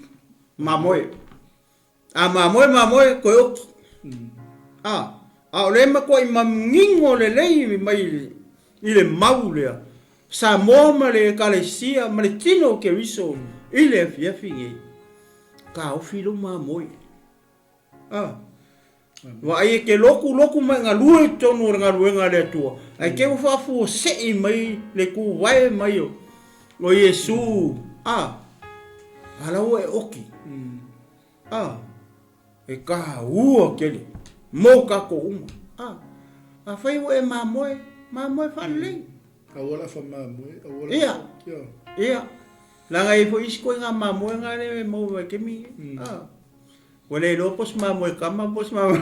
mamoe. A mamoe mamoe, toe oki. A. A o lea e matuai manino lelei mai i le mau lea, Samoa ma le Ekalesia ma le tino o Keriso i le afiafi nei, taofi lou mamoe. A. Vaai e te loku loku ma e galue i totonu o le galuega a le Atua, ae te ua faafuasei mai le tuvae mai o Iesu. A. A la ua e oki. A. E taua tele mo tatou uma. A. Afai ua e mamoe, mamoe faalelei. Aua la famamoe, aua la. Ia. Ia. Leaga e i ai foi isi ituaiga mamoe na e maua mai taimi. A. Ua le iloa po o se mamoe kama po o se mamoe.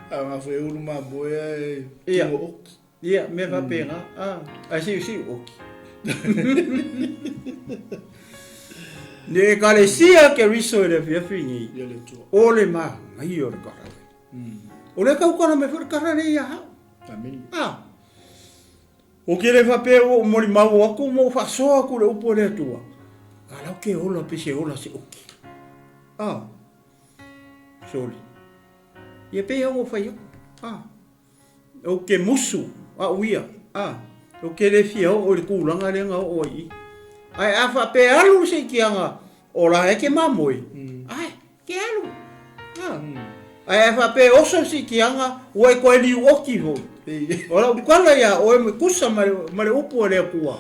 A nga foi e ulu mamoe ae tino oki. Ia, mea faapena. Ah, ae siusiu oki. Le Ekalesia Keriso i le afiafi nei, o le manaia o le kara lea. O lea tautala mai foi le kara lea ia hao. Amen. Ah. Ou te le faapea ua ou molimau atu ma ou faasoa atu i le upu a le Atua, a la ou te ola pe se ola se oki. A, soli. Ia pei lava ua ou fai atu. A, ou te musu au ia. A, ou te le fia oo i le tulaga lea na oo ai i i. Ae a faapea e alu le seitiaga o la e te mamoe, ae, Ke alu. Ha. Ae a faapea e oso le siitiaga, ua e toe liu oki foi. O lau tala iā oe me tusa ma le, ma le upu a le Atua,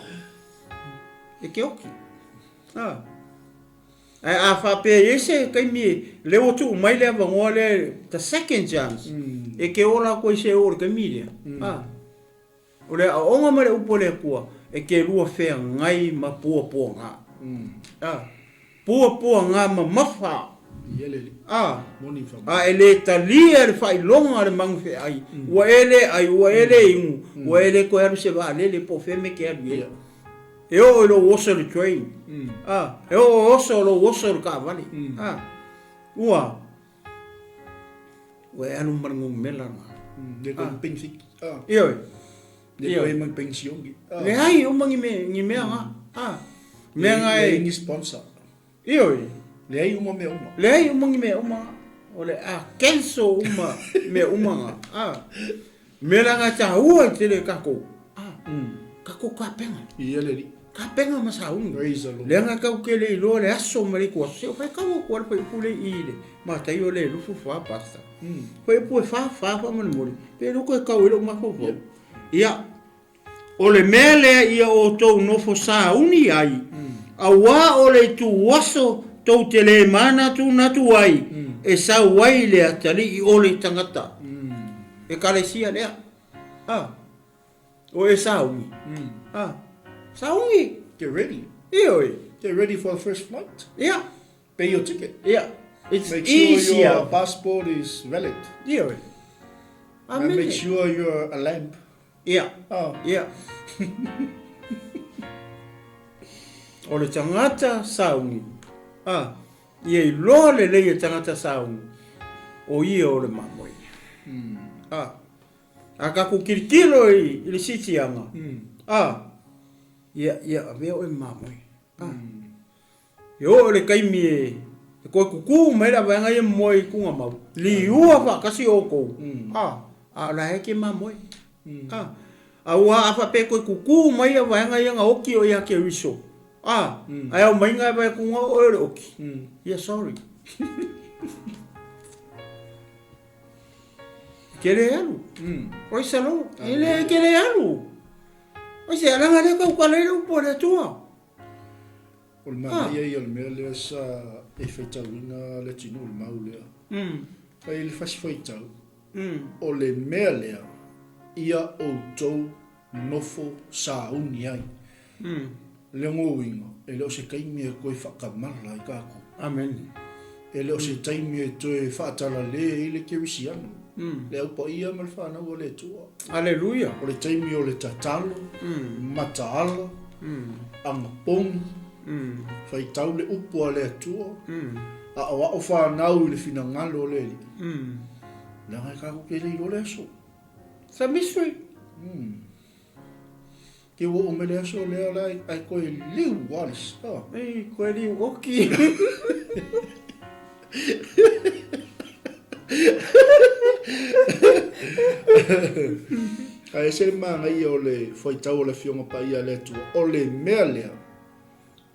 e te oki. Ha. Ae a faapea e i ai se taimi e, lea ua tuu mai le avanoa lea, the second chance, e te ola atu ai se oo i le taimi lea. Ha. O le aoaoga ma le upu a le Atua, e te lua feagai ma puapuaga. A, puapuaga mamafa. A, a e le talia le faailoga a le magufeai, ua e le ai, ua e le inu, ua e le toe alu i se vaalele po o fea mea e te alu i ai. E oo i lou oso i le train. A, e oo oso lou oso i le taavale. A, ua. Ua e alu ma le numera na. Le koe pensi. Ah. Ioe. Le koe mang pensione. Ah. Leai uma ni me ni mea nga. Ah. Mea nga e ni sponsor. Ioe. Leai uma mea uma. Leai uma ni mea uma. O le a cancel uma mea uma nga. Ah. Mea la nga taua i tele kakou. Ah. Kakou kapenga. Ia le li. Tapena ma sauni. Praise the Lord. Leaga tau ke le iloa le aso ma le itu aso. Se o fai kau aku ala fai pule i le Mataio le lufu fa pasta. Fai pue fa fa fa molemole. Pe loko e kau i lou mafaufau. Ia, o le mea lea ia outou nofo sauni ai, auā o le itu aso tou te le manatunatu ai e sau ai le atalii o le tagata. Ekalesia lea. Ah. O e sauni. Ah. Sauni. Get ready. Ioe. Get ready for the first flight. Ia. Pay your ticket. Ia. It's Make sure easier. your passport is valid. Ioe. And make sure you're a lamp. Ia. Oh. Ia. O le tagata sauni. Ah. Ia iloa lelei e tagata sauni. O ia o le mamoe. Ah. A tatou tilotilo i le siitiaga, a, ia, ia avea oe ma mamoe. A. E oo i le taimi e toe kukū mai la vaega ia moe i Tugamau, liua faatasi outou, a, a o la e te mamoe. A. Aua a faapea e toe kukū mai ia vaega ia na oti o ia Keriso, a, ae aumai na e vae atu na oe o le oti, ia sorry. E te le alu. Praise the Lord. E le, e te le alu. Aisea, leaga lea tautala ai le upu a le Atua. O le manaia ia o le mea lea sa e faitauina le atunuu o le mau lea. Fai le fasi faitau, o le mea lea ia outou nofo sauni ai. Le uiga, e le o se taimi e toe faatamala ai tatou. Amene. E le o se taimi e toe faatalale ai le kerisiano, le au paia ma le fanau a le Atua. Aleluia. O le taimi o le tatalo, mataala, agapogi, faitau le upu a le Atua, aoao fanau i le finagalo o le Alii. Leaga e tatou te le iloa le aso. It's a mystery. Ke ua oo mai le aso lea la ai koe liu a le sa. Ei, koe liu oki. Ae ese le manaia o le faitau o le Afioga Paia a le Atua, o le mea lea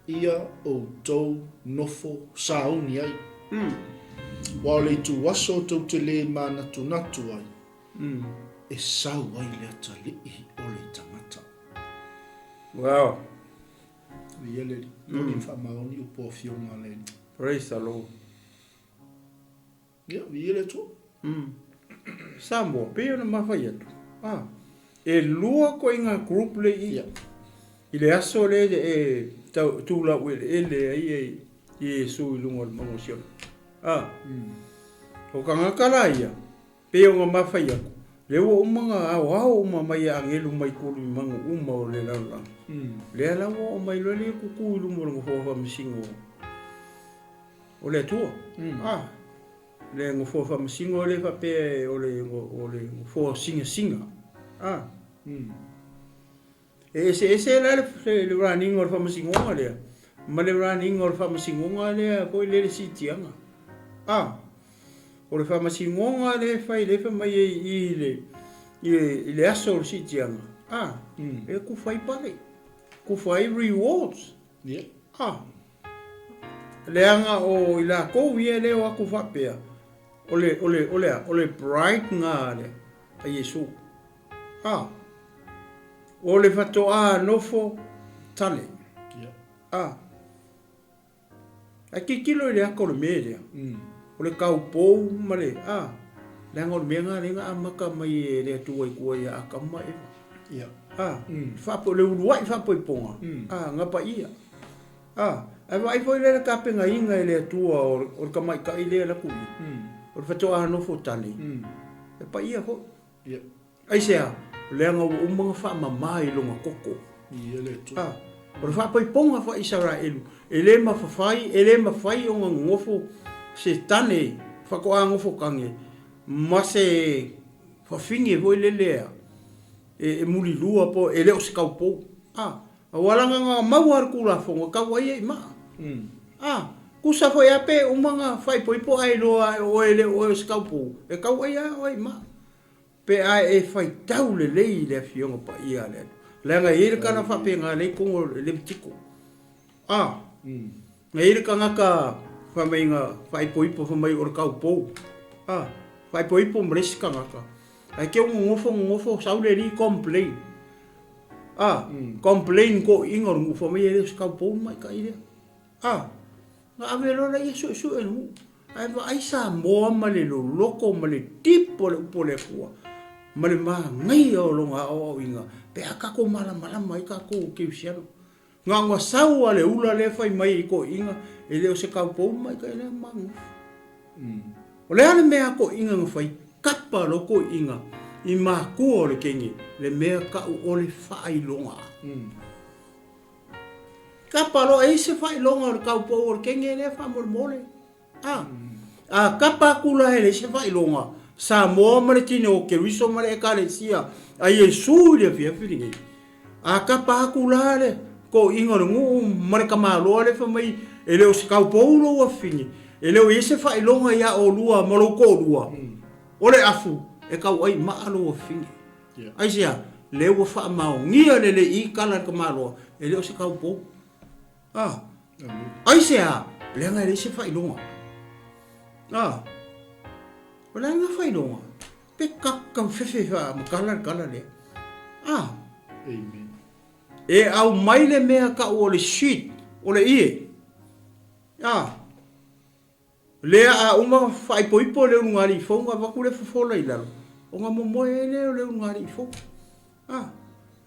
ia outou nofo sauni ai. Aua o le ituaso tou te le manatunatu ai, e sau ai le atalii o le tagata. Wow. Ia le Alii, moni ma faamaoni upu o Afioga a le Alii. Praise the Lord. Ia, viia le Atua. Samoa, pei ona mafai atu. Ah, e lua koiga group le i. Ia. I le aso le e tau tūlau eleele ai e Iesu i luga o le mauga o Siona. Ah. O kangaka la ia, pei ona mafai atu, lea ua uma ona aoao uma mai e agelu mai kulu i magu uma o le lalolagi. Lea la ua oo mai loa le kuku i luma o le nofoa faamasino o le Atua. Ah, le nofoa faamasino e le faapea o le o le nofoa singasinga. Ah. E eseese la le raniga o le faamasinoga lea ma le raniga o le faamasinoga lea foi lele siitiaga. A, o le faamasinoga lea e fai lea e fai mai ai i le, i le aso o le siitiaga, a, e kufa ai pale, kufa ai rewards. A, leaga o i lakou ia e le o atu faapea, o le, o le, o le a? O le bride na a Iesu. A. O le fatoa nofo tale. A. Ae tilotilo i le ata o le mea lea. O le taupou ma le, a, leaga o le mea lena lea na amata mai e le Atua i tua ia Atamu ma Eva. A. Faapo, le uluai faapoipoga, a, na paia. A. Ae vaai foi lea i le tapenaina e le Atua o le tamaitai lea e alu atu i i, o le fatoa nofo tale, e paia foi. Aisea? Leaga ua uma ona faamama i lona toto. A, o le faapaipoga faa-Isaraelu, e le mafafai, e le mafai ona nonofo se tane faatoa nofo tane ma se fafine foi lele e mulilua po e le o se taupou. A, aua leaga na maua le Tulafono e tau ai ai maa. A, tusa foi lava pe uma ona faaipoipo ae iloa e oe e le o oe o se taupou, e tau ai lava oe i maa. Pe a e faitau lelei i le Afioga Paia a le Atua. Leaga e i ai le tala faapena lea i totonu o le Levitiko. A, na i ai le tagata fai mai na faaipoipo fai mai o le taupou. A, faaipoipo ma le isi tagata. Ae te nonofo nonofo sau le alii complain. A, complain toeaiina o le nuu fai mai e le o se taupou le tamaitai lea. A, na ave loa lea suesue le nuu. Ae vaai Samoa ma le loloto ma le deep o le upu a le Atua ma le manaia o lona aoaoina pe a tatou malamalama ai tatou o kerisiano. Na ona sau lava le ula lea fai mai i toeaiina e le o se taupou le tamaitai lea ma nofo. O le a le mea a toeaiina na fai? Kapa loa toeaiina i matua o le teine le mea tau o le faailoga. Kapa loa e i ai se faailoga o le taupou o le teine lea faamolemole. A, a kapa atu la e leai se faailoga, Samoa ma le tino o Keriso ma le Ekalesia a Iesu i le afiafi lenei. A kapa atu la le toeaiina o le nuu ma le tamaloa lea fai mai e le o se taupou lou afafine, e le o i ai se faailoga ia oulua ma lou toalua, o le afu e tauai maa lou afafine. Aisea? Lea ua faamaonia lelei i tala a le tamaloa, e le o se taupou. A. Aisea? Leaga e leai se faailoga. A, o le a nga faailoga? Pe ka fefe faamatala le tala lea. A. Amen. E aumai le mea tau o le sheet o le ie. A. Lea a uma ona faaipoipo le ulugalii fou ona avatu lea fofola i lalo, ona momoe ai lea o le ulugalii fou. A.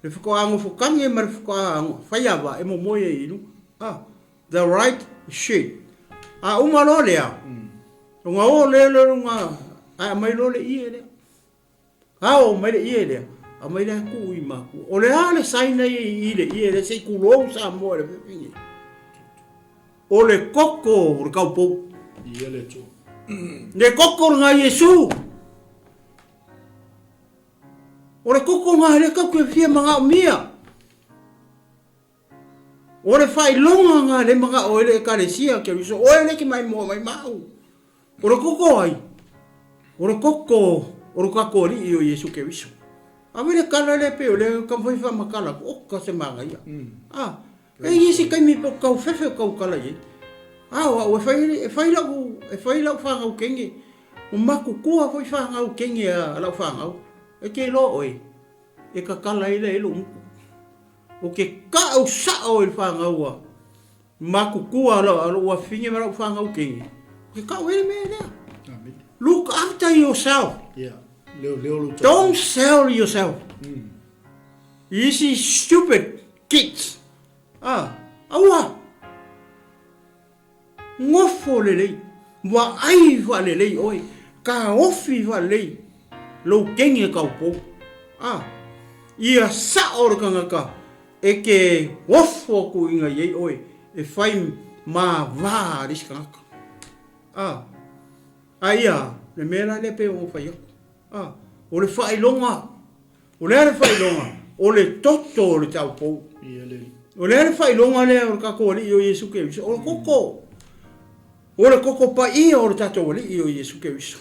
Le faatoa nofo tagi ma le faatoa fai ava e momoe ai i luga. A. The right sheet. A uma loa lea, ona o lea le luga ae aumai loa le ie lea. Ao mai le ie lea, aumai lea tuu i matua. O le a le sign ia i le ie lea, se i tulou Samoa i le fefine. O le koko o le kaupou. Ia le Atua. Le koko lena Iesu. O le koko lena lea tatou te fia manaomia. O le faailoga lena lea manao ai le Ekalesia Keriso, oe lea e te maimoa mai ma au. O le koko ai? O le koko o lo tatou Alii o Iesu Keriso. Ave le tala lea pei o lea e taumafai e faamatala atu, oka se manaia. A, e i ai se taimi pe o tau fefe o tau tala i ai. A o au e fai, e fai lau, e fai lau fanau kenge, o matutua foi fanau kenge a lau fanau. E te iloa oe, e tatala ai lea i lou gutu. O ke ka'au sa'o i le fanau a matutua a lou afafine ma lau fanau teine, o ke ka'au ai le mea lea. Amen. Look after yourself. Yeah. Leo leo lou tau. Don't sell yourself. I isi stupid kids. Ah, aua. Nofo lelei, vaai faalelei oe, taofi faalelei lou kenge kaupou. A, ia sao le tagata e te ofo atu i nai ai oe e fai ma va le isi tagata. A, a ia, le mea la lea pei ona ou fai atu. A, o le faailoga O le a le faailoga? O le toto o le taupou. O le a le faailoga lea o le tatou Alii o Iesu Keriso? O le koko. O le koko paia o le tatou Alii o Iesu Keriso.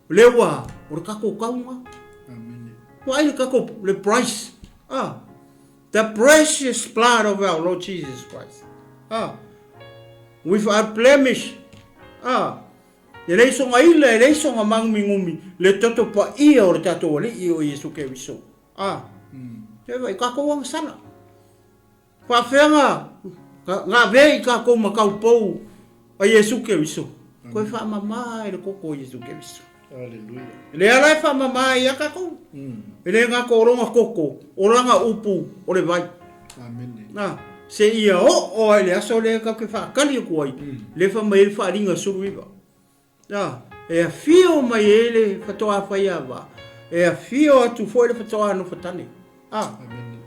O lea ua, o le tatou tauga. Amene. Vaai le tatou, le price. Ah, the precious blood of our Lord Jesus Christ. Ah, without blemish. Ah, E leai sona ila, e leai sona māgumigumi, le toto paia o le tatou Alii o Iesu Keriso. A, e vai, tatou agasala. Faafefea na, na avea i tatou ma taupou a Iesu Keriso? Toe faamama i le koko o Iesu Keriso. Aleluia. Lea la e faamama ai ia tatou. E le gata o lona koko, o lana upu o le vai. Amene. Na, seia oo lava i le aso lea tatou te faatali atu ai, lea e fai mai ai le faaaliga 19. Na, e afio mai ai le faatoa faiava, e afio atu foi le faatoa nofotane. A, Amene.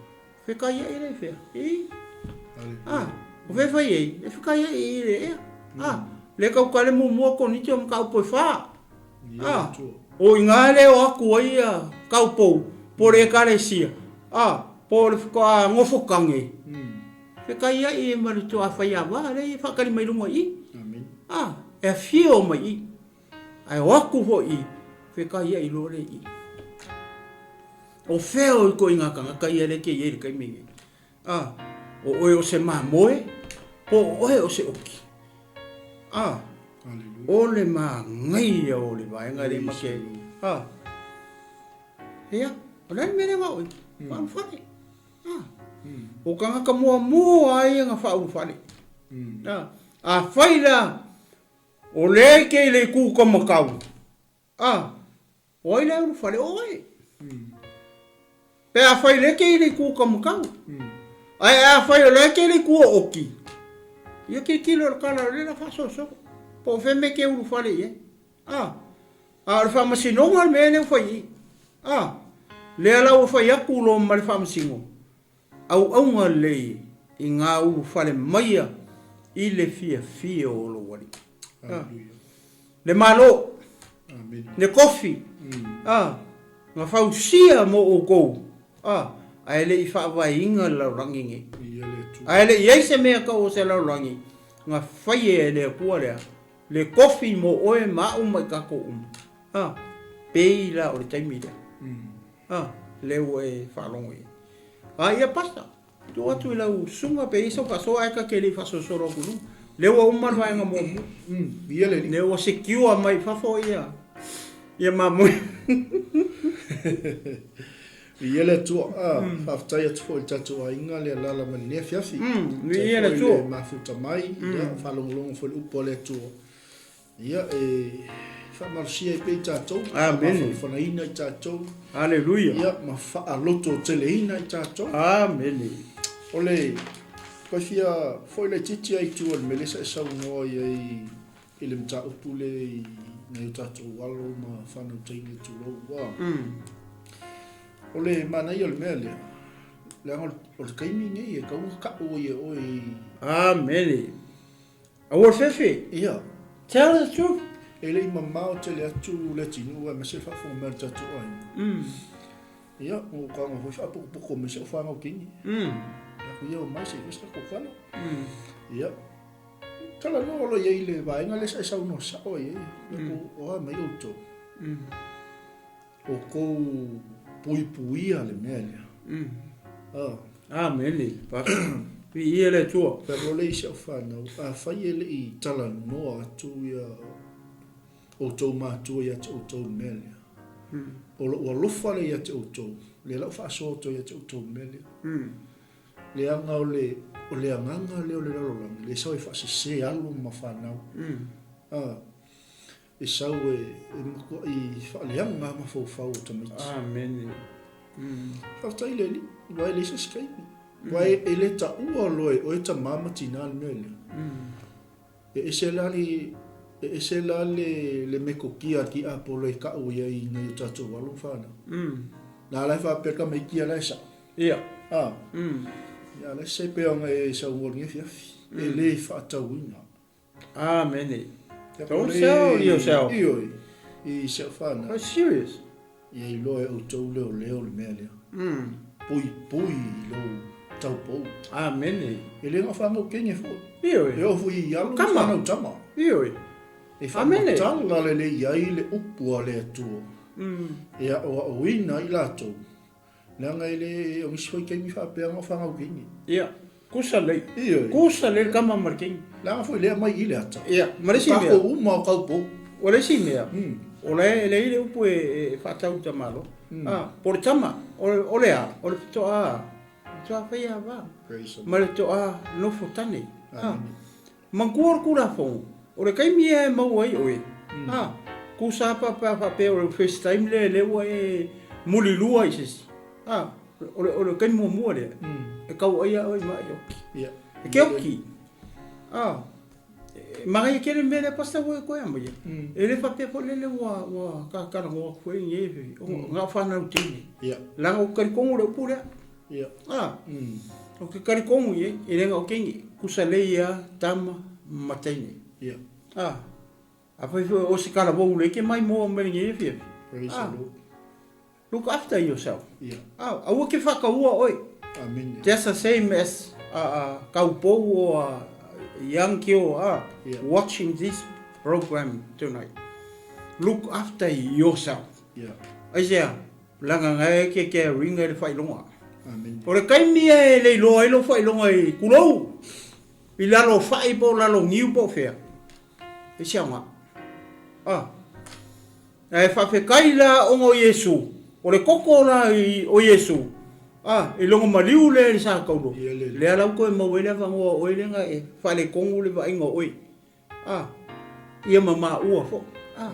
fekaiai lea i fea? I. Aleluia. A, o fea e fai ai? E fekaiai i le ea. A, lea tautale muamua Koniti o mataupu e fa. A, o i ina lea o atu ai ia kaupou, po o le Ekalesia, a, po o le faatoa nofotage, fekaiai ai ma le toa faiava lea e faatali mai luga i i. A, e afio mai i i, ae o atu foi i i, fekaiai loa lea i i. O fea o ituaiga tagata ia lea e te i ai i le taimi lenei? A, o oe o se mamoe, po o oe o se oki. A, o le manaia o le vaega lea ma ke, a, ia, o le a le mea lea na oe, faaulufale. A, o tagata muamua lava ia na faaulufale. A, afai la, o lea e te i le itu kamatau, A, o ai la e ulufale? O oe. Pe afai o lea e te i le itu o Kamakau. Ae afai o lea e te i le itu o Oki, ia tilotilo i le tala o lea o le a faasolosolo. Po o fea mea e te ulufale i ai. A, a o le faamasinoga le mea lea ua fai i i. A, lea la ua fai atu loa ma le faamasino, auauna lelei i ngā ulufale maia i le fiafia o lou Alii. A, le Malo, le kofi, a, na fausia mo outou, a, ae le i faavaeina le lalolagi nei. Ae le i i ai se mea tau o se lalolagi, na faia e le Atua lea, le kofi mo oe ma au ma i tatou uma. A, pei la o le taimi lea. A, lea ua e faalogo i ai. A ia pasta, tuu atu i lau susuga pe i ai sau faasoa ae ta te le i faasolosolo atu i luga. Lea ua uma le vaega muamua. Ia le Lea ua secure mai fafo ia ia mamoe. Viia le Atua. Ah, faafetai atu foi i le tatou aiga le alaala mai lenei afiafi. Viia le Atua. Le mafuta mai, ia faalogologo foi i le upu a le Atua. Ia e faamalosia ai pea i tatou, Amene. faamafanafanaina i tatou. Aleluia. Ia ma faalototeleina i tatou. Amene. O le toe fia foi laitiiti lava i tua i le mea lea sa e saunoa i ai i le mataupu lea i nai o tatou alo ma fanau teine tulou ua. O le manaia o le mea lea, leaga o le taimi lenei e tatau ona tau ai e oe i... Amene. Aua le fefe. Ia. Tell the truth. E le i mamao tele atu le atunuu aemaise le faafofoga mai a le tatou aiga. Ia, ua ou tago foi faapotopoto mai si au fanau teine. Aku ia omai se i fai se tatou tala. Ia, talanoa loa i ai i le vaega lea sa e saunoa sao ai i ai. Aku, o a mai outou? Outou puipuia le mea lea. Amene. Viia le Atua. Fai loa lea i si au fanau, afai e le i talanoa atu ia outou matua ia te outou i le mea lea, o lou alofa lea ia te outou, lea la ua faasoa outou ia te outou i le mea lea. Leaga o le, o le agaga lea o le lalolagi, lea e sau e faasese alo ma fanau. E sau e matuai faaleaga lava mafaufau o tamaiti. Amene. Faafetai i le Alii, aua e leai se isi taimi. Aua e le taua loa e oe tama ma tina le mea lea. E ese la le, e ese la le, le metotia a le tiapolo e tau i ai i nai o tatou alo ma fanau. Na la e faapea le tamaiti ia la e sao. Ia. A. Ia la e se pei ona e saunoa i lenei afiafi. E le faatauina. Amene. Don't sell yourself. Ioe, i si au fanau. Quite serious. Ia iloa e outou leoleo le mea lea. Puipui i lou taupou. Amene. E le na o fanau teine foi. Ioe. E oo foi i alo ma fanau tama. Ioe. E faamatala lelei ai le upu a le Atua. E aoaoina ai latou. Leaga e le, o nisi foi taimi faapea na o fanau teine. Ia, kusa lelei. Ioe. Kusa lelei le tama ma le teine. Leaga foi lea mai i le ata. Ia, ma le isi mea. O tatou uma o taupou. O le isi mea, o la e leai le upu e faatau i tamaloa. A, po o le tama, o le a? O le faatoa, faatoa faia va. Ma le faatoa nofo tane. A, manatua le Tulafono, o le taimi ia e maua ai oe, a, tusa lava pe a faapea o le first time lea lea ua e mulilua i se isi, a, o le taimi muamua lea, e tau ai lava oe i ma'i oki. E te oki, a, e manaia tele le mea lea Pastor ua e toe aumaia, e le faapea foi lele ua talanoa atu foi lenei, na o fanau teine, leaga ou te talitonu i le upu lea. A, ou te talitonu i ai, e le na o teine, tusa lelei lava tama ma teine. A, afai foi o se talavou lelei e te maimoa mai lenei afiafi, a, look after yourself. A, aua ke faataua oe. Just the same as a taupou or a young girl a, watching this program tonight. Look after yourself. Aisea? Leaga na e ke ke uiga i le faailoga. O le taimi ia e le iloa ai lou faailoga i kulou, i lalo o fai po o lalo o niu po o fea, e se aoga. A, ae faafetai la ona o Iesu, o le toto la o Iesu, a, i lona maliu lea i le sa taulo, lea la ua toe maua ai le avanoa o oe lea na e faaletonu le vaaiga o oe. A, ia ma maua foi. A,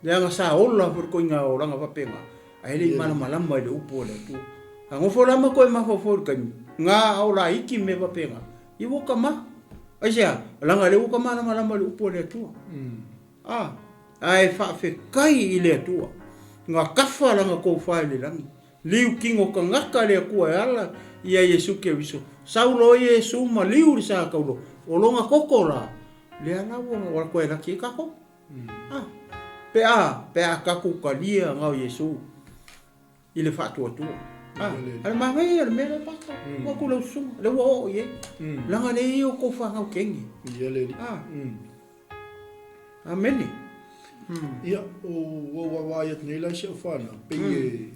leaga sa ola foi le koiga olaga faapena, ae le i malamalama i le upu a le Atua. A nofo la ma toe mafaufau i le taimi, na a o laiti mea faapena, ia ua tama. Aisea? Leaga lea ua ta malamalama i le upu a le Atua. A, ae faafetai i le Atua, na tafa lana tofa i le lagi. Liu kino tagata le Atua e ala ia Iesu Keriso. Sau loa Iesu ma liu le sa taulo, o lona toto la, lea la ua toe laki ai tatou. A, pe a, pe a tatou talia na o Iesu i le faatuatua. A, a le manaia le mea lea Pastor, ua atu lau susuga, lea ua oo i ai. Leaga lea e i o tou fanau teine. A. Amene. Ia, ua ou vaavaai atu nei la i si au fanau, pei e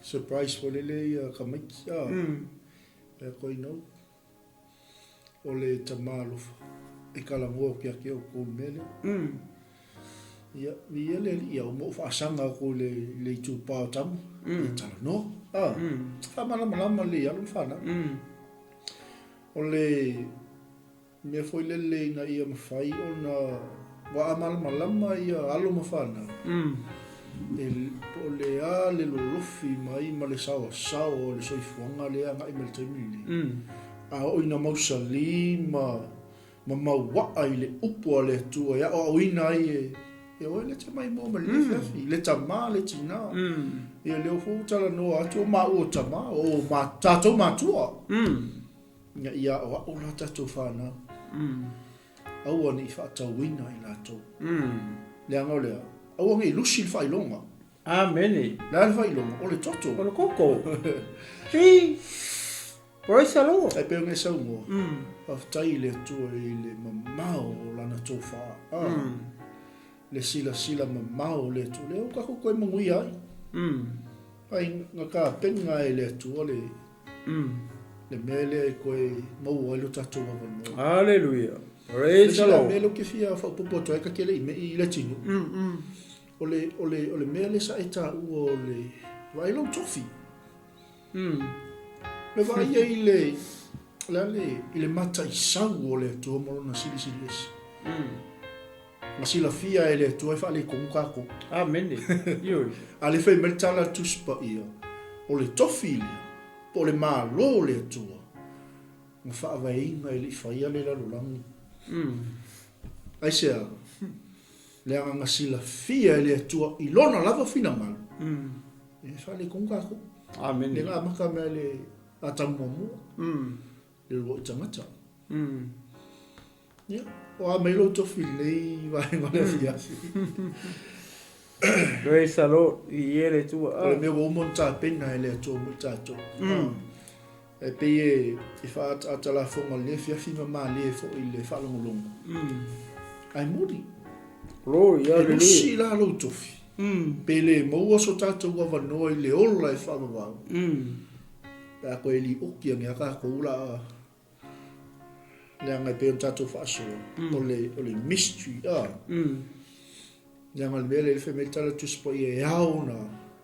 surprise foi lele ia tamaiti, a, e koe nou. O le tama alofa e kalagoa atu ia te outou i le mea lea. Ia, viia le Alii, ia uma ou faasaga atu i le, i le itupa o tama, ia talanoa. A, faamalamalama lelei alo ma fanau. O le mea foi lele ina ia mafai ona, aua a malamalama ia alo ma fanau, e, po o le a le lolofi mai ma le saoasaoa o le soifuaga lea e agai mai i le taimi lenei. A oo ina mausali ma ma mauaa i le upu a le Atua e aoaoina ai e e oe le tamaimoa ma lenei afiafi, le tama, le tina. Ia lea foi ua talanoa atu o maua o tama, o ma, tatou matua. Ina ia aoao la tatou fanau. Aua ne i faatauina i latou. Leaga o le a? Aua ne i lusi le faailoga. Amene. Le a le faailoga? O le toto. O le toto. Si. Praise the Lord. E pei ona e saunoa, faafetai i le Atua i le mamao o Lana tofa, le silasila mamao o le Atua, lea ua tatou toe manuia ai. Ai, na tapena e le Atua le, le mea lea e toe maua ai lo tatou avanoa. Hallelujah. Praise the Lord. mea lea ou te fia faaopoopo atu ai, ta te le i me'i i le atinuu. O le, o le, o le mea lea sa e taua o le vaai lou tofi. Le vaai ai i le, le a le, i le mataisau o le Atua ma Lona silisili ese. Na silafia e le Atua e faaletonu tatou. Amene. Ioe. A lea fai mai le tala a le Tusi Paia, o le tofi lea, po o le Malo o le Atua, na faavaeina e le i faia le lalolagi. Aisea? Leaga na silafia e le Atua i Lona lava finagalo, e faaletonu tatou. Amene. Lea na amata mai le Atamu muamua, le uluai tagata. Ia, o a mai lou tofi i lenei vaega o le afiafi. Praise the Lord. Viia le Atua. O le mea ua uma ona tapena e le Atua mo i tatou. E pei e, e faaataata lafoga i lenei afiafi ma malie foi i le faalogologo. Ae moni. Glory, E hallelujah. lusi la lou tofi. Pe le maua so tatou avanoa i le ola e faavavau, pe a toe lioki ane a tatou la a leaga e pei ona tatou faasoa, o le, o le mystery, a. Leaga o le mea lea e fai mai le Tala Tusi Paia e ao ona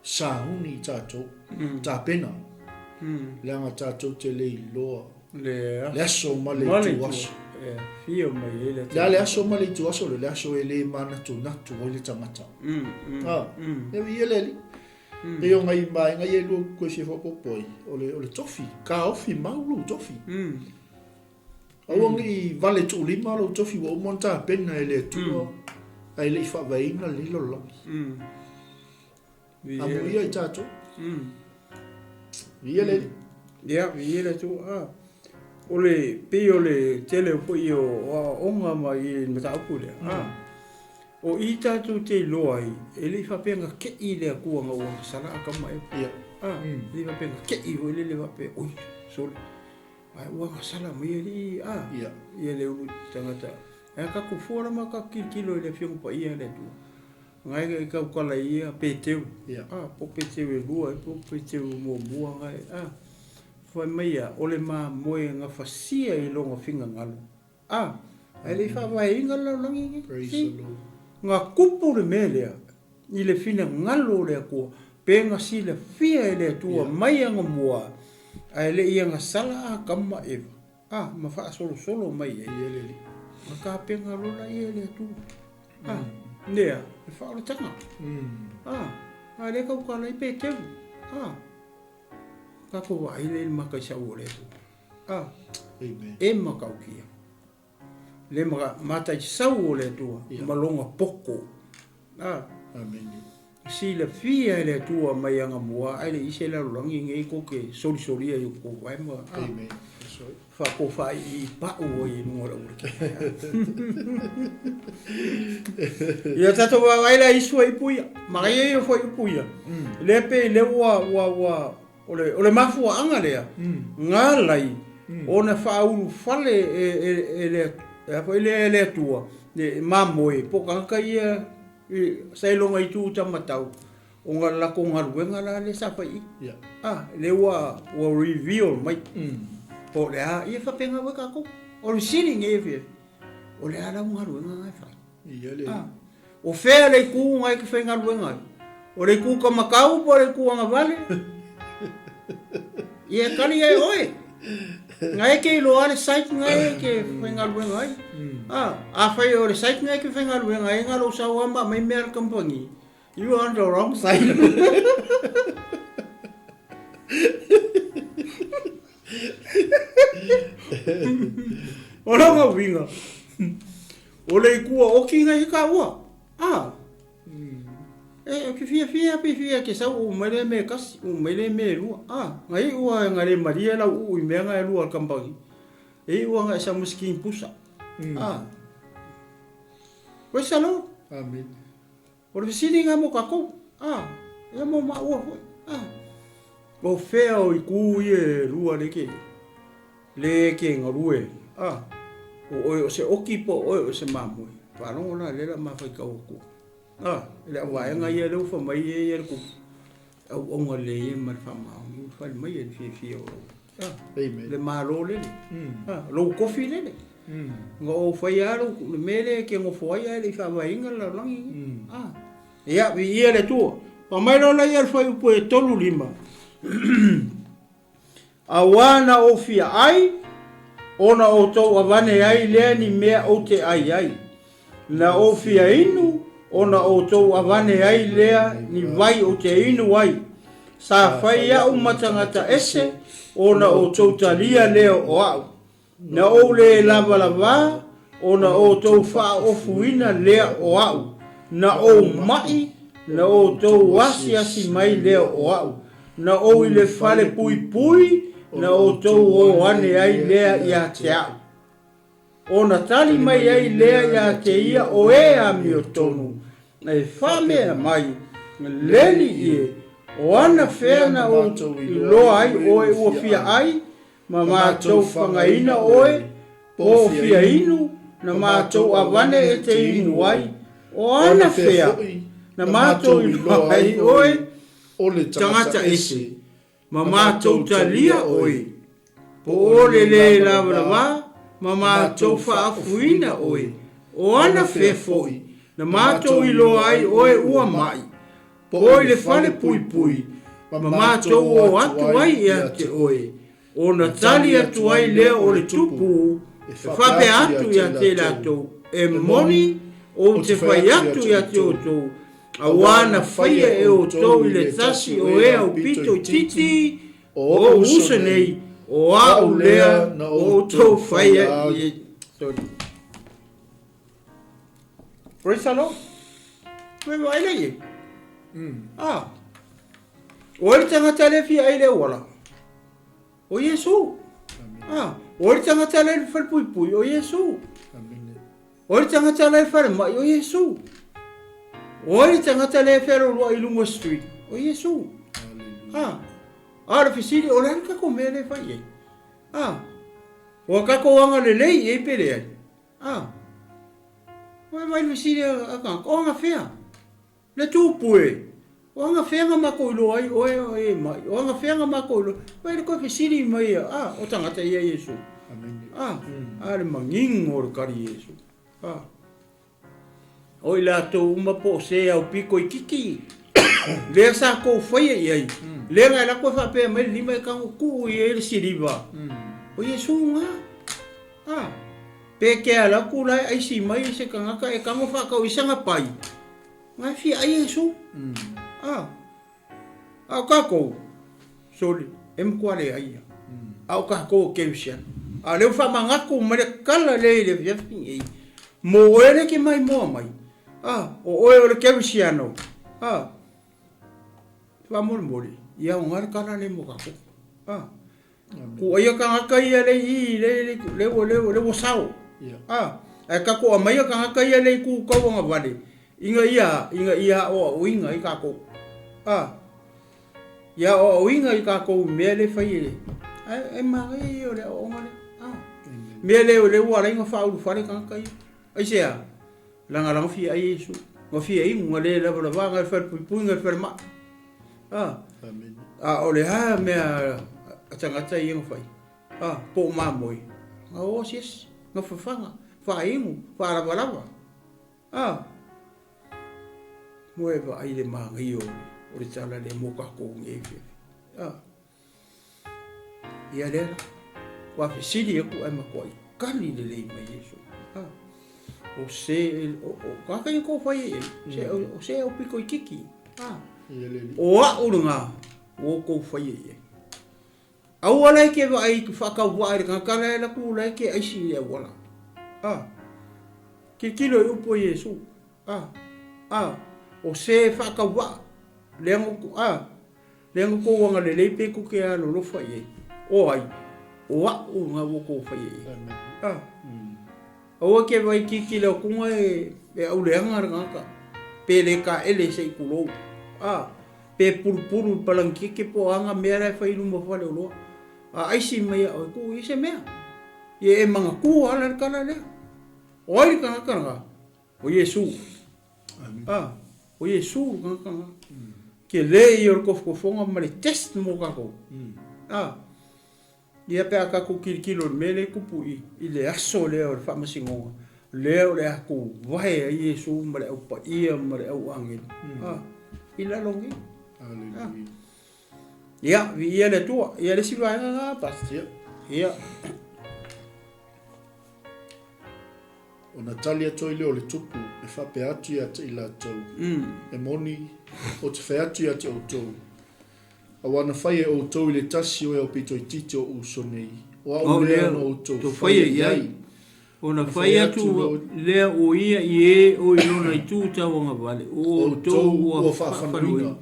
sauni i tatou, tapena, leaga tatou te le iloa le aso ma le ituaso. E afio mai ai le Le a le aso ma le ituaso lea, le aso e le manatunatu ai le tagata. A, e viia le Alii. Pei o nai vaega ia e lua ou te toe fia faaopoopo ai, o le, o le tofi, taofi mau lou tofi. Aua ne i vale tuulima lou tofi ua uma ona tapena e le Atua ae le i faavaeina lenei lalolagi. Amuia i tatou. Viia le Alii. Ia, viia le Atua. Ah. O le pei o le tele foi o aoaoga ma i le mataupu lea. Ah. O i tatou te iloa ai, e le i faapea na te'i le Atua ina ua sala Atama ma Eva. Ia. Ah, e le i faapea na te'i foi lele faapea, oi, sole. Ae ua gasala mai alii a Ia. ia le ulu tagata. Ae tatou fua la ma tatou tilotilo i le Afioga Paia a le Atua. Ngai e tautala i ia Peteu. Ia. A, po o Peteu e lua po o Peteu muamua ngai a. Fai mai ia, o le mamoe na fasia i lona finagalo. A, ae le i faavaeina le lalolagi lenei. Praise See? the Lord. Na tupu le mea lea i le finagalo o le Atua, pe na silafia e le Atua mai anamua, ae le i agasala Atama ma Eva, a, ma faasolosolo mai ai. Ia le Alii. Na tapena loa laia e le Atua. A, lea, le faaolataga. A, a lea tautala ai Peteru. A, tatou vaai lea i le mataisau o le Atua. A, Amen. e matautia. Le mataisau o le Atua Ia. ma lona poto. A, Amene. silafia e le Atua mai anamua ae le i se lalolagi nei tou te solisolia i o tou vae ma a, Amen. That's right. faatofaaiiipau ai i luga o le aualakeke. Ia tatou vaavaai la i isi fuaiupu ia. Manaia ia o fuaiupu ia. Lea pei lea ua ua ua O le, o le mafuaaga lea, na ala ai ona faaulufale e, e, e le, e a foi lea e le Atua, le mamoe, po o tagata ia i, sa i lona itu taumatau, ona o le latou galuega la lea sa fai i i. Ia. A, lea ua, ua reveal mai, po o le a, ia faapena foi tatou. O le fesili nei e o le a lau galuega na e fai? Ah, o fea le itu na e te faigaluega ai? O le itu kamakau po o le itu agavale? Ia e tali ai oe. Na e te iloa le site na e te faigaluega ai. Ah, afai o le site na e te faigaluega ai na lou sau lava ma aumai mea a le kamupani, you are on the wrong side. O lona uiga, o le ikua oki ngai he kaua. Ah. E ke fiafia pe fia ke sau u mai le me kasi, u mai le me lua. Ah, ngai ua nga le maria lau u i mea ngai lua kambangi. E ua ngai sa muskin pusa. Ah. Praise the Lord. Amen. O le fesili lena mo tatou, a, ia mo maua foi, a. O fea o itu ia e lua le ke, le ke galue, a, o oe o se oki po o oe o se mamoe. Faalogo la lea la mafaitau atu, a, le auvaega ia lea ua fai mai ai ia le kupu, auauna lelei ai ma le faamaoni, ua fai mai e le fiafia o lou, a, le malo lele, a, lou tofi lele. Na ou faia lava lou, le mea lea e te nofo ai ae le i faavaeina le lalolagi lenei. Ah. Ia, viia le Atua. Fai mai loa lea le fuaiupu e 35. Auā na ou fia ai, ona outou avane ai lea ni mea ou te ai ai. Na ou fia inu, ona outou avane ai lea ni vai ou te inu ai. Sa fai au ma tagata ese, ona outou talia lea o au. Na ou le lavalavā, ona outou faaofuina lea o au. Na ou maʻi, na outou asiasi mai lea o au. Na ou i le fale puipui, na outou o ane ai lea ia te au. Ona tali mai ai lea ia te ia o e amiotonu, E faamea mai, Leli ie, o ana fea na ou iloa ai oe ua fia ai, ma matou fagaina oe, po o fia inu, na matou avane e te inu ai, o ana fea na matou iloa ai oe, tagata ese, ma matou talia oe, po o le le lavalava, ma matou faafuina oe, o ana fea foi na matou iloa ai oe ua mai, Po o i le fale puipui, ma matou o atu ai ia te oe, ona tali atu ai lea o le tupu, e faapea atu ia te latou, E moni, ou te fai atu ia te outou, auā na faia e outou i le tasi o e aupito itiiti o ou uso nei, o au lea na outou faia i. Sorry. Praise the Lord. Koe vaai lea i ai. Ah. O ai le tagata lea e fia ai le auala? O Iesu. Ah. O ai le tagata lea i le falepuipui? O Iesu. O ai le tagata lea i le falemai? O Iesu. O ai le tagata lea e fealualuai i luga o street? O Iesu. Ah. A o le fesili, o le a le tatou mea lea e fai i ai? Ah. Ua tatou agalelei i ai pe leai? A, Ua mai le fesili a tagata, o agafea? Le tupu e, o agafea na matou iloa ai oe o e mai? O agafea na matou iloa? Vai le toe fesili mai a, o tagata ia Iesu. A, a le manino o le tali Iesu. A, o i latou uma po o se aupito itiiti, lea sa tou faia i ai, lea na e alu atu e faapea mai le lima e tago tuu i ai le siliva, o Iesu na. A, pe te alu atu la e aisi mai se tagata e tago faatau i sana pai, na e fia ai Iesu. A, a o tatou, sole, e matua leai ia. A o tatou o kerisiano. A o lea ua faamanatu mai le tala lea i le afiafi nei, mo oe lea e te maimoa mai. A, o oe o le kerisiano. A, faamolemole, ia aoga le tala lea mo tatou. A. Kuaia tagata ia le i le le le ua le le ua sao. A ae tatou aumaia tagata ia le i tu tauagavale ina ia ina ia aoaoina ai tatou. A ia aoaoina i tatou i mea le fai e ae e manaia ia o le aoaoga lea. A mea lea lea ua ala ai ona faaulufale tagata ia. Aisea? Lagalaga fia ai Iesu. Ua fia inu, ua le lavalava ngai falepuipui ngai falemai. A, a o le a mea a tagata ia na fai? A, po o mamoe. Na o asiasi, na fafaga, faainu, faalavalava. A! Mo e vaai le manaia o le tala lea mo tatou nei afiafi. A! Ia lea la, ua fesili atu ae matuai tali lelei mai Iesu. A! O se, o, o, tagata ia tou fai ai, se, o, o se aupito itiiti. A! O a'u lena ua outou faia i ai. Aua la e te vaai faatauvaa i le tagata la e alu atu la e te aisi i le auala. A! Tilotilo i upu a Iesu. A! A! O se faatauvaa, lea na, a! Lea na tou agalelei pe tou te alolofa i ai. O ai? O a'u lena ua tou faia i ai. A! Aua ke vaai tilotilo atuga e auleaga le tagata, pe le taele se i tulou, a, pe pulupulu i palangikeke po o a na mea la e fai i luma o faleoloa. A aisi mai ia oe, tuu i ai se mea. Ia e manatua ala le tala lea. O ai le tagata lena? O Iesu. A, o Iesu le tagata lena. Tele ia o le tofotofoga ma le test mo tatou. A. Ia pe a tatou tilotilo i le mea lea e tupu i i le aso lea o le faamasinoga, lea o le a tuvae ai Iesu ma le Au Paia ma le Au Agelu, a, i lalo nei. A. Ia, viia le Atua. Ia le isi vaega lena, Pastor. Ia. Ona tali atu ai lea o le tupu e faapea atu ia te i latou, E moni, ou te fai atu ia te outou, Aua na fai e outou i le tasi o e aupito itiiti o uso nei, o a'u lea na outou faia i ai. Ona fai atu lea o ia i e o i lona itu tauagavale, o outou ua faafanuina,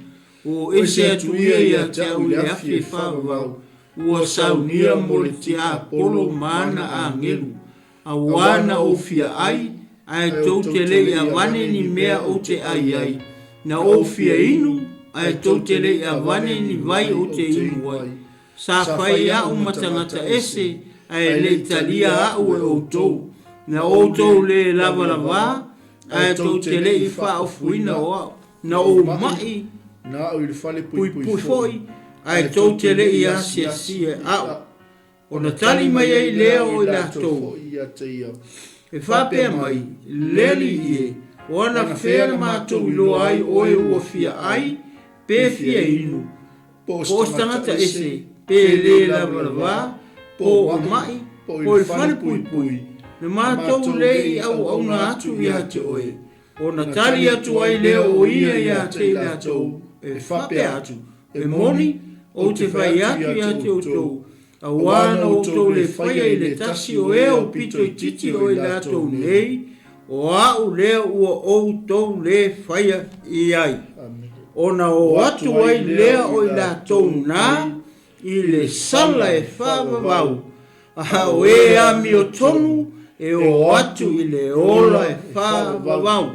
o ese atu ia ia te au i le afi e faavavau, ua saunia mo le tiapolo ma ana agelu. Aua na ou fia ai, ae tou te le i avane ni mea ou te ai ai, na ou fia inu, ae tou te le i avane ni vai ou te inu ai. Sa fai a'u ma tagata ese, ae le i talia a'u e outou. Na outou le lavalavā, ae tou te le i faaofuina o a'u. Na ou ma'i, na a'u i le fale puipui foi, ae tou te le i asiasi e a'u. Ona tali mai ai lea o i latou, e faapea mai, Le Alii e, o anafea le matou iloa ai oe ua fia ai, pe fia inu, po o se tagata ese, pe le lavalavā, po o maʻi, po i le fale puipui, na matou le i auauna atu ia te oe. Ona tali atu ai lea o ia ia te i latou, e faapea atu, E moni, ou te fai atu ia te outou, auā na outou le faia i le tasi o e aupito itiiti o i latou nei, o a'u lea ua outou le faia i ai. Ona o atu ai lea o i latou na i le sala e faavavau, A o e amiotonu e o atu i le ola e faavavau.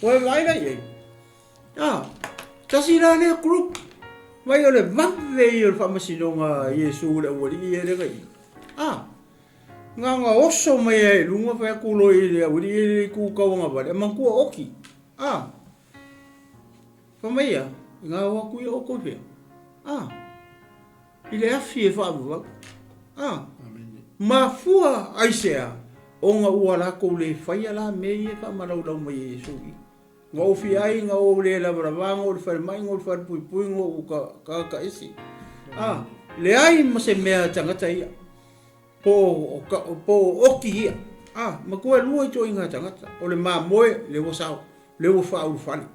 Ua e vaai la i ai? A, tasi la lea group. Mai o le vave ia o le faamasinoga a Iesu le aualii ia lea na i. A, na ona oso mai lava i luga fai atu loa i le aualii ia le itu tauagavale, a manatua oki. A, fai mai ia, na o atu ia outou i fea? A. I le afi e faavavau. A. Mafua aisea ona ua latou le faia la mea ia e faamalaulau mai e Iesu i. Na ou fia ai, na ou le lavalava, na ou le falemai, na ou le falepuipui, na ou tagata ese. A. Leai ma se mea a tagata ia. Po o oki ia. A. Matua e lua ituaiga tagata. O le mamoe, lea ua sao, lea ua faaulufale.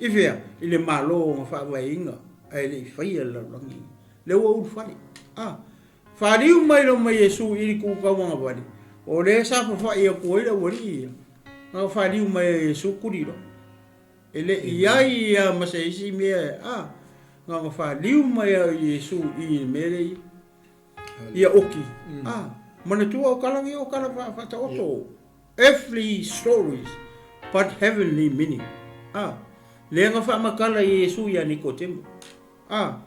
I fea? I le Malo o ona faavaeina ae le i faia le lalolagi. Lea ua ulufale. A. Faliu mai loa ma Iesu i le tu-tauagavale, o lea sa fafa'i atu ai le aualii ia. Na faliu mai e Iesu kuli loa. E le i i ai lava ma se isi mea, a. Na ona faliu mai lava o Iesu i le mea lea ia. Ia oki. A. Manatua o tala nei o tala faataoto. Earthly stories but heavenly meaning. A. Lea na faamatala e Iesu ia Nikodemo. A.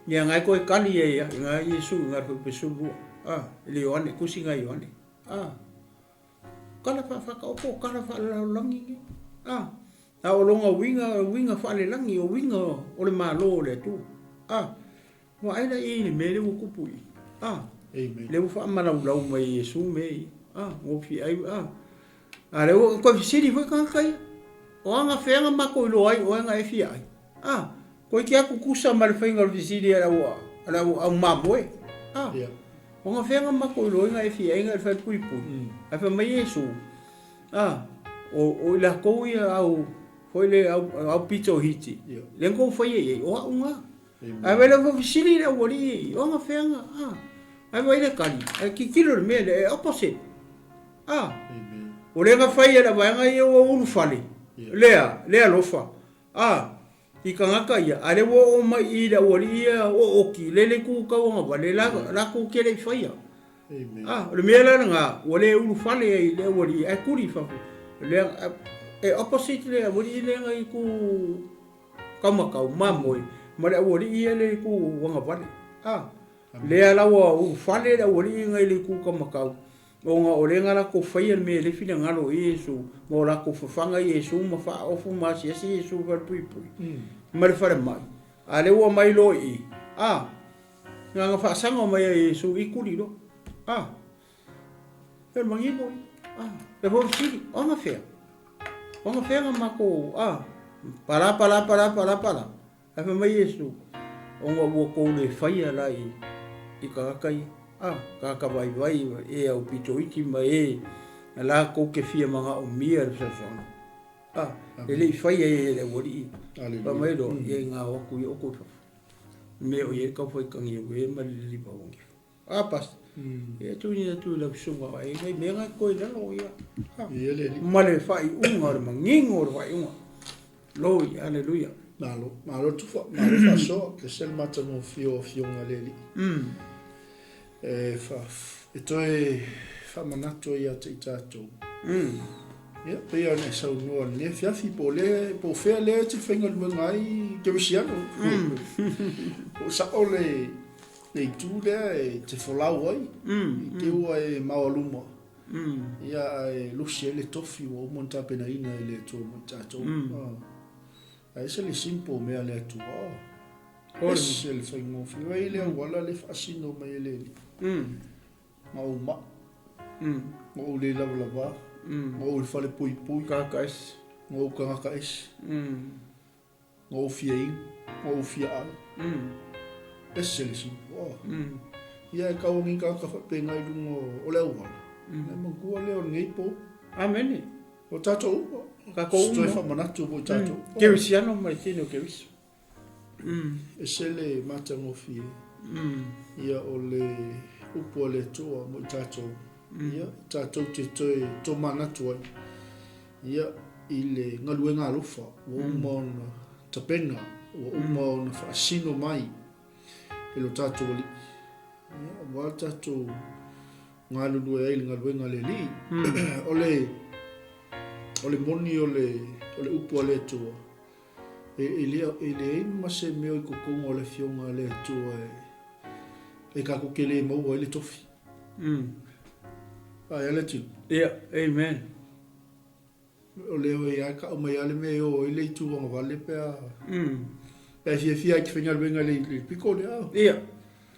Ia nga e toe kali ai ia nga Iesu i nga le 12. A. I le Ioane, tusi nga Ioane. A. Kala faataoto, kala faalelalolagi nei. A. A o lona uiga, o uiga faalelagi, o uiga o le Malo o le Atua. A. Vaai la i le mea lea ua tupu i i. A. Amen. Lea ua faamalaulau mai e Iesu mea ia. A, gofie ai, a. A lea ua toe fesili foi tagata ia, O a gafea na matou iloa ai oe na e fia ai? A, toeitiiti lava tutusa ma le faiga o le fesili a le au, a le au, au mamoe. A, Ia. o gafea na matou iloa ai na e fia ai na e falepuipui? Ae fai mai Iesu, A, o, o i latou ia au, foi le au, au pito hiti, Ia. lea na tou faia i ai, o au na. Amen. Ae vaai la fesili le aualii, o gafea na, a. Ae vaai le tali, ae tilotilo i le mea lea, e opposite. A, Amen. o lea na fai e le vaega ia ua ulufale, Ia. lea, lea alofa. A, i tagata ia, a lea ua oo mai i le aualii ia ooti, lea le itu tauagavale, la, latou te le i faia. Amen. A, o le mea la lena, ua le ulufale ai i le aualii, ae tuli i fafo. Lea, e opposite le aualii lea na itu taumatau, mamoe, ma le aualii ia le itu agavale. A, lea la ua ulufale le aualii nai le itu taumatau, ona o lea na latou faia le mea e le finagalo i Iesu, ma o latou fafaga Iesu ma faaofu ma asiasi Iesu i falepuipui ma le falemai. A lea ua aumai loa i i, a, na ona faasaga mai e Iesu i tuli loa. A, e o le manino ia. A, e foi fesili, o gafea? O gafea na matou, a, pala, pala, pala, pala, pala. Ae fai mai Iesu, Ona ua tou le faia la i, i tagata ia, a, tagata vaivai, e aupito iti ma e latou te fia manaomia le fesoasoani. A, e le i faia ia e le aualii. Fai mai loa, ia ina o atu ia outou i fafo. Mea o i ai le taufaitagia ue ma le liliva o ifo. A, Pastor, ia tuuina atu i lau susuga ai nai mea na toe i lalo ia. Ia le alii. Ma le faaiuga o le manino o le faaiuga. Glory, hallelujah. Malo, malo tufa, malo faasoa, ese le matagofie o afioga a le Alii. E, fa, e toe faamanatu ai ia te i tatou. Ia, pei ona e saunoa i lenei afiafi, po o le, po o fea lea e te faigaluega ai kerisiano. Po o sao le, le itu lea e te folau ai, i te ua e maoaluma, ia ae lusi ai le tofi ua uma ona tapenaina e le Atua mo i tatou. Ae ese le simple o mea a le Atua. Ese le faigofie. Vaai le auala lea e faasino mai e le Alii. Na ou mai, na ou le lavalava, na ou i le falepuipui, Tagata ese. na ou tagata ese. Na ou fia inu, na ou fia ai. Ese le simple. Oh. Ia e kau ni tagata faapena i luga o le auala. Le manatua lea o lenei po. Amene. O tatou uma. Tatou uma. Toe faamanatu mo i tatou. Kerisiano ma le tele o Keriso. Ese le matagofie. Ia o le upu a le Atua mo i tatou. Ia, tatou te toe tomanatu ai. Ia, i le galuega alofa ua uma ona tapena, ua uma ona faasino mai e lo tatou Alii. Ia, aua le tatou galulue ai i le galuega a le Alii. O le, o le moni o le, o le upu a le Atua, e, e, le, e leai ma se mea i totonu o le Afioga a le Atua e, e tatou te le maua ai le tofi. Ae a le tino? Ia, amen. O lea oi lava e tau mai lava le mea e o ai le itu agavale pe a pe a fiafia ai te faigaluega i le pito lea. Ia,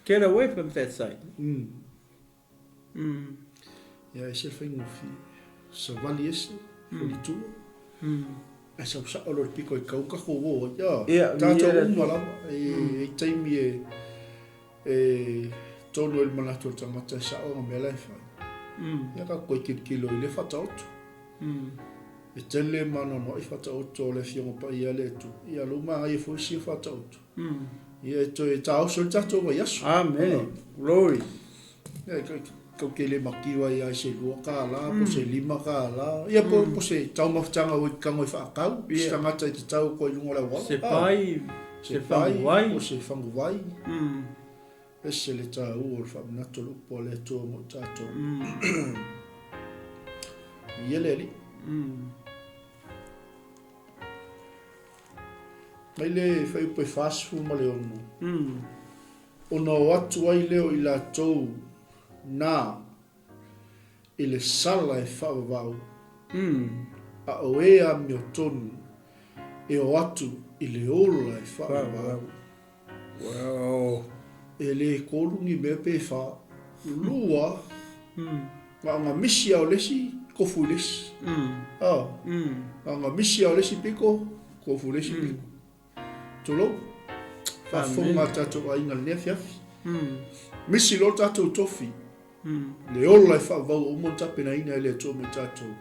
get away from that side. Ia, ese le faigofie. Savali ese, folitua. Ae sau sao loa i le pito e tatau ona tatou o ai. Ia, Ia, tatou ia, uma lava. E i ai taimi e e tonu ai le manatu o le tagata e sao ana mea la e fai. Ia tatou toe tilotilo i lea faataoto. E tele ma anoanoai faataoto o le Afioga Paia a le Atua. Ia lou manaia foi sia faataoto. Ia e toe taoso ai le tatou vaiaso. Amen. Glory. Ia e tatou te le mativa ai lava i se $2 po o se $5. Ia po o se taumafataga ua i tago e faatau. Se tagata e te tau koe i luga o le auala. Se pai, se pai, po o se faguvai. Ese le taua o le faamanatu o le upu a le Atua mo i tatou. Ia le Alii. Mai le fuaiupu e 46. Ona o atu ai lea o i latou na i le sala e faavavau, a o e amiotonu e o atu i le ola e faavavau. Wow. E le tolu ni mea pe fa. Lua, na o na misi lava o le isi, tofu i le isi. A, na o na misi lava o le isi pito, tofu i le isi pito. Tulou. Faafofoga a tatou aiga i lenei afiafi. Misi loa le tatou tofi, le ola e faavavau ua uma ona tapenaina e le Atua mo i tatou,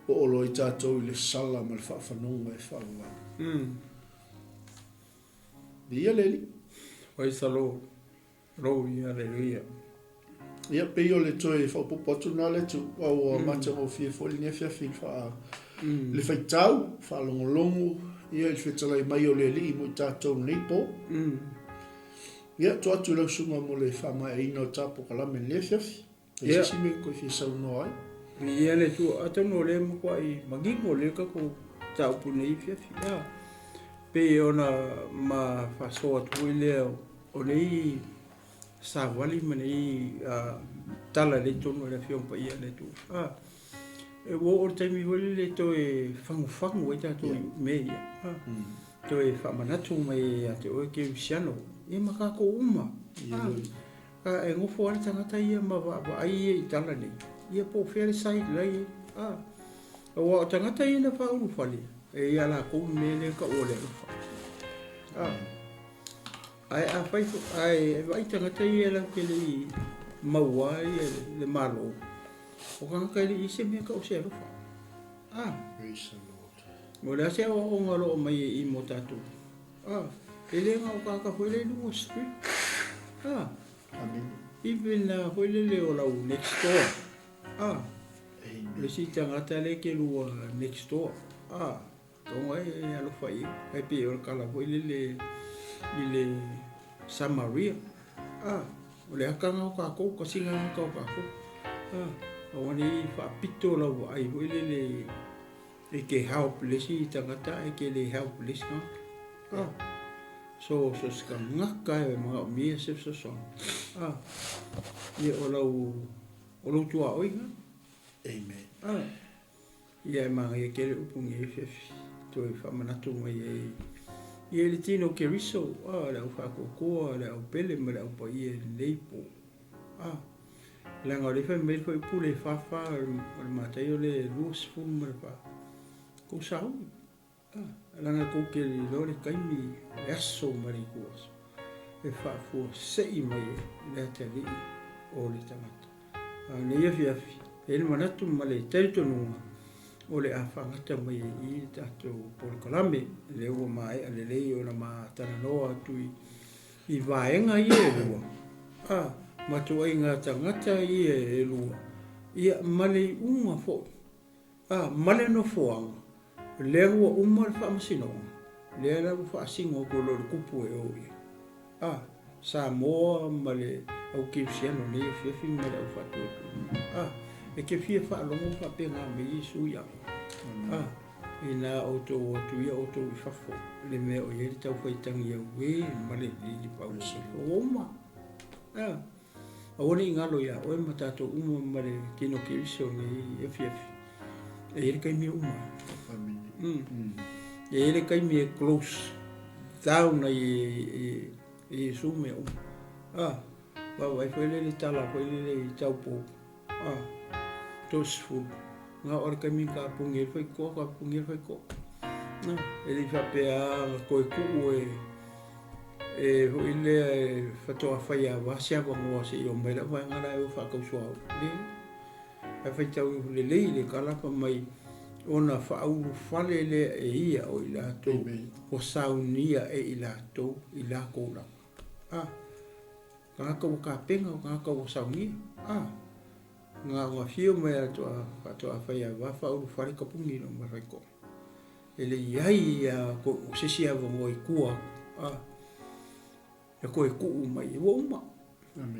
oo loa i tatou i le sala ma le faafanoga e faavavau. Viia le Alii. Praise the Lord. Glory, hallelujah. Ia, pei o le toe faaopoopo atu lena le atu, aua ua matagofie foi lenei afiafi i le faa, le faitau, faalogologo, ia, i le fetalai mai o le Alii mo i tatou i lenei po. Ia, tuu atu i lau susuga mo le faamaeaina o le ta polokalame i lenei afiafi. E i ai se isi mea e toe fia saunoa ai? Viia le Atua, atonu o lea e matuai manino lelei le tatou mataupu i lenei afiafi. Ia, pei ona ma faasoa atu foi lea o nei savali ma nei tala lelei tonu a le Afioga Paia a le Atua. A, e ua oo i le taimi foi lele e toe fagufagu ai tatou i mea ia. A, toe faamanatu mai ia te oe kerisiano, ia ma tatou uma. A, A e nofo lava le tagata ia ma vaavaai ia i tala nei, ia po o fea le side la e i ai. A, aua o tagata ia na faaulufale, e ia latou le mea lea e taua o le alofa. A, ae afai foi, ae vaai tagata ia latou te le i maua ia le Malo, o tagata e le i i ai se mea e tau o se alofa. A, Praise the Lord. O le a se aoaoga o lo o mai i i mo tatou? Ah, e le na o tagata foi lea i luga o street. Ah, Amen. Even foi lele o lau next door. Ah, Amen. le isi tagata lea ke lua next door. Ah, tonga e alofa i ai. Ai pei o le kala foi lele i le Samaria. Ah, o le akanga o kākou, kasi ngaka o kākou. Ah, aua nei faapito lau vaai foi lele E ke help le isi tagata ae ke le help le isi tagata. Ah. So, so se tagata e manaomia se fesoasoani. Ah. Ia o lau, o lou tuaoi lena. Amen. Ah. Ia e manaia tele upu nei afiafi toe faamanatu mai ai ia i le tino Keriso, ah, le au faatoatoa, le au pele ma le au paia i lenei po. Ah. Leaga o lea e fai mai le fuaiupu le 44 o le Mataio le 24, kou sauni. Ah, leaga kou te iloa le taimi, le aso ma le ituaso e faafuasei mai ai le atalii o le tagata. A o lenei afiafi, e i ai le manatu ma le talitonuga o le a faagata mai ai i i le tatou polokalame, lea ua maea lelei ona ma talanoa atu i I vaega ia e lua, a, ma ituaiga tagata ia e lua, ia, ma le iuga foi, a, ma le nofoaga, lea ua uma le faamasinoga, lea la ua faasino atu loa i le tupu e o i ai, a, Samoa ma le au kerisiano i lenei afiafi ma le au faatuatua, a, e te fia faalogo faapena mai Iesu ia, a. Inā outou o atu ia outou i fafo, i le mea o i ai le taufaitagi auē ma le lilipau o se ua uma. Ea, aua ne i galo iā oe ma tatou uma ma le tino Keriso i lenei afiafi. E i ai le taimi e uma ai. Amene. E i ai le taimi e close down ai e Iesu mea uma. A, vaavaai foi lele tala foi lele i taupou. A, 30, na o le taimi na tapuni ai le faitotoa, tapuni ai le faitotoa. Na, e le i faapea lava na toe tuu e, e foi lea e faatoa faiava se avanoa se i omai lau vaega la e o faatau suauu. Leai. Ae faitau lelei le tala fai mai ona faaulufale lea e ia o i latou ua saunia e i latou i lakou lava. A. Tagata ua tapena, o tagata ua saunia. A, na ona afio mai a toa faatoa fai a va faaulufale tapuni lou ma faitoa. E le i ai ia ko se isi avanoa i tua atu, a, e toe tuu mai ai. Ua uma.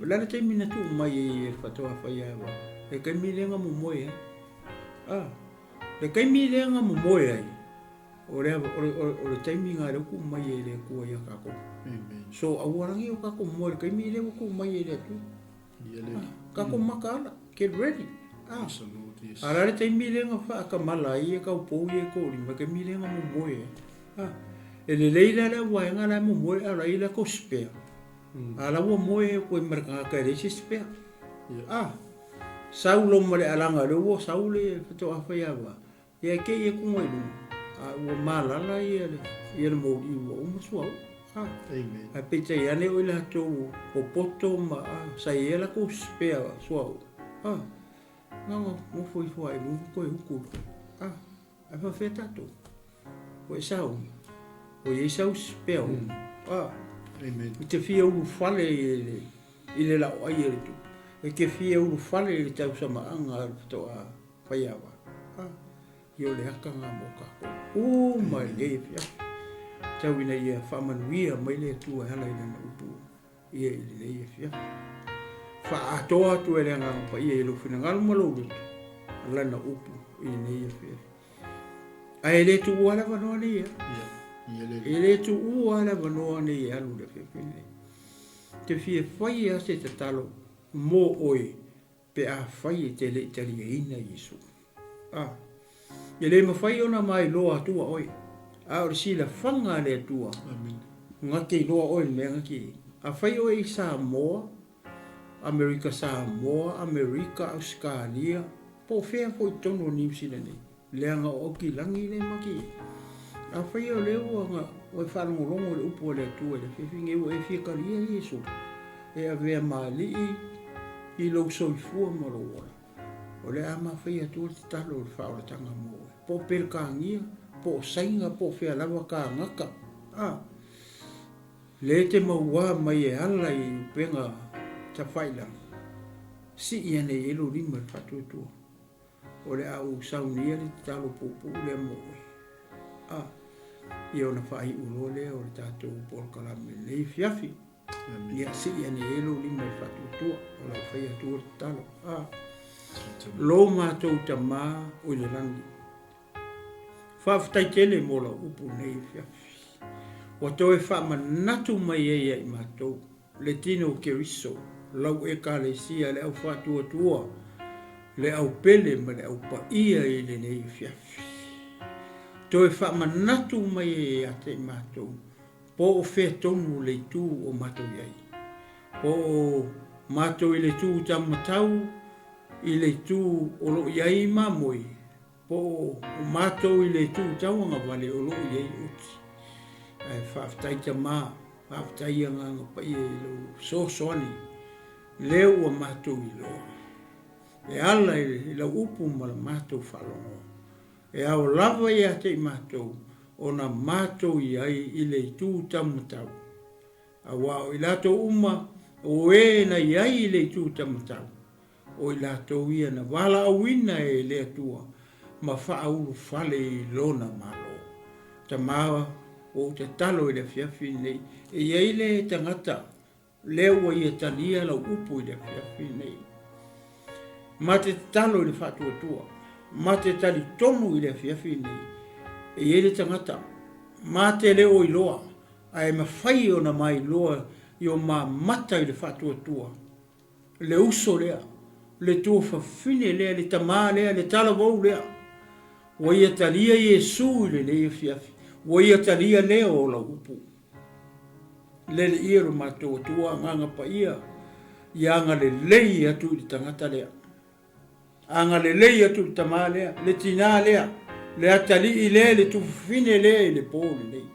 O le a le taimi na tuu mai ai e le faatoa fai a va? Le taimi lea na momoe ai. A, le taimi lea na momoe ai, O le, o le, o le taimi lena lea ua tuu mai ai e le Atua ia tatou. Amen. So aua la nei o tatou moe i le taimi lea ua tuu mai ai e le Atua. Ia le. Ah, tatou makaala, get ready. Ah. Yes, Lord, yes. A o le a le taimi lea na faatamala ai e taupou ia e tolima, le taimi lea na momoe ai. Ah. E lelei la le auvaega la e momoe a o la e i ai latou spare. A la ua moe koe ma le tagata e leai se isi pea. A sau lo ma le alaga lea ua sau le faatoa fai ava, ia e kei atu i luga, a ua malala ia le ia le moli ua uma suauu. A ae peitai ane o i latou o poto ma a sa i ai a latou spare suauu. A na ona nofo ifo lava i luga toe utu loa. A ae faapefea tatou? Ua e sauni, ua i ai sau spare uma. A e te fia ulufale i le laoai a le tupu. E te fia ulufale i le tausamaaga a le faatoa faiava. A ia o le ata lena mo tatou uma i lenei afiafi. Tau ina ia faamanuia mai le Atua e ala i Lana upu ia i lenei afiafi. Faaatoa atu e le Agaga Paia i lou finagalo ma lou loto Lana upu i lenei afiafi. Ae le tuua le avanoa nei e alu. E le tuua le avanoa nei e alu i le afiafi lenei. Te fia fai lava se tatalo mo oe pe afai e te le i taliaina Iesu. A, e le mafai ona mailoa atua oe, a o le silafaga a le Atua, na te iloa oe i le mea na te i ai. Afai oe i Samoa, Amerika Samoa, Amerika, Ausetalia, po o fea foi i totonu o Niu Sila nei, Leaga o Aukilagi lea ma te Afai o lea ua na oe faalogologo i le upu a le Atua i le afiafi nei ua e fia talia Iesu e avea ma Alii i lou soifua ma lou ola, o le a mafaia atu le tatalo o le faaolataga mo oe, po o Pelekania, po o Saina, po o fea lava kānaka, a, lea e te mauā mai e ala i upega tafailagi, sii ane i ai lou lima i le faatuatua. O le a ou saunia le tatalo puupuu lea mo oe. A, ia ona faaiu loa lea o le tatou polokalame i lenei afiafi. Ia sii ane ai lou lima i le faatuatua, o le a fai atu le tatalo. A, lo matou Tama o i le lagi, faafetai tele mo lau upu i lenei afiafi. Ua toe faamanatu mai ai ia i matou le tino o Keriso, lau Ekalesia, le au faatuatua, le au pele ma le au paia i lenei afiafi. Toe faamanatu mai ai ia te i matou, po o fea tonu le itu o matou i ai. Po o matou i le itu taumatau, i le itu o lo o i ai mamoe, Po o matou i le itu tauagavale o lo o i ai oti. Ae faafetai Tama, faafetai Agaga Paia i lou fesoasoani lea ua matou iloa. E ala i lau upu ma la matou faalogo, e ao lava ia te i matou ona matou i ai i le itu taumatau. Aua o i latou uma o e na i ai i le itu taumatau, O i latou ia na valaauina e le Atua ma faaulufale i Lona Malo. Tama, ua ou tatalo i le afiafi lenei, e i ai le tagata lea ua ia talia lau upu i le afiafi lenei. Ma te tatalo i le faatuatua, ma te talitonu i le afiafi lenei, e i ai le tagata, ma te le o iloa, ae mafai ona mailoa i o ma mata i le faatuatua, le uso lea, le tuafafine lea, le tamā lea, le talavou lea. Ua ia talia Iesu i lenei afiafi, ua ia talia leo o lau upu. Lele ia lo matou Atua Agaga Paia, ia agalelei atu i le tagata lea. Agalelei atu i le tamā lea, le tinā lea, le atalii lea, le tufafine lea i le pō lenei.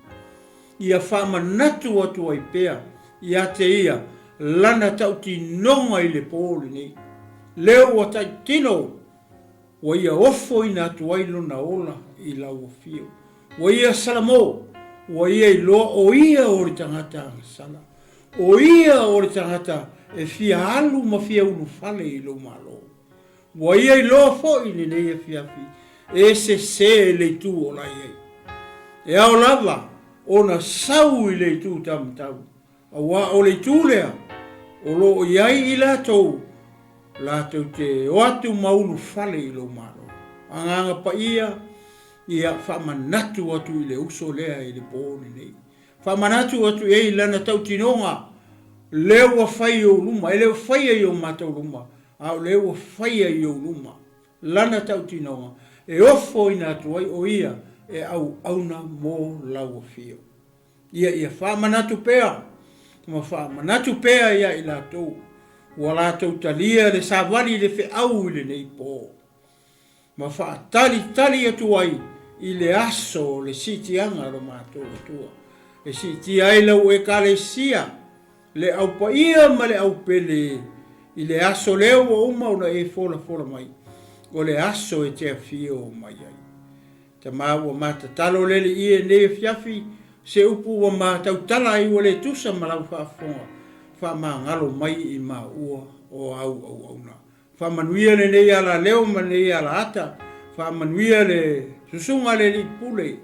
Ia faamanatu atu ai pea ia te ia lana tautinoga i le pō lenei. Lea ua taitino, ua ia ofoina atu ai lona ola i lau afio. Ua ia Salamo, ua ia iloa o ia o le tagata agasala. O ia o le tagata e fia alu ma fia ulufale i lou Malo. Ua ia iloa foi i lenei afiafi e sese le itu o la i ai. E ao lava ona sau i le itu taumatau, aua o le itu lea o lo o i ai i latou latou te o atu ma ulufale i lou Malo. Agaga Paia, ia faamanatu atu i le uso lea i le po lenei. Faamanatu atu i ai lana tautinoga, lea ua fai i ou luma, e le o faia i o matou luma, a o lea ua faia i ou luma lana tautinoga, e ofoina atu ai o ia e auauna mo lau afio. Ia ia faamanatu pea. ma faamanatu pea ia i latou ua latou talia le savali i le feau i lenei po, ma faatalitali atu ai i le aso o le siitiaga a lo matou Atua, e siitia ai lau Ekalesia, le Au Paia ma le Au Pele, i le aso lea ua uma ona e folafola mai, o le aso e te afio mai ai. Tama ua ma tatalo le Alii e nei afiafi, se upu ua ma tautala ai ua le tusa ma lau faafofoga, faamagalo mai i maua o au auauna. Faamanuia lenei alaleo ma lenei alaata, faamanuia le susuga a le Alii Pule,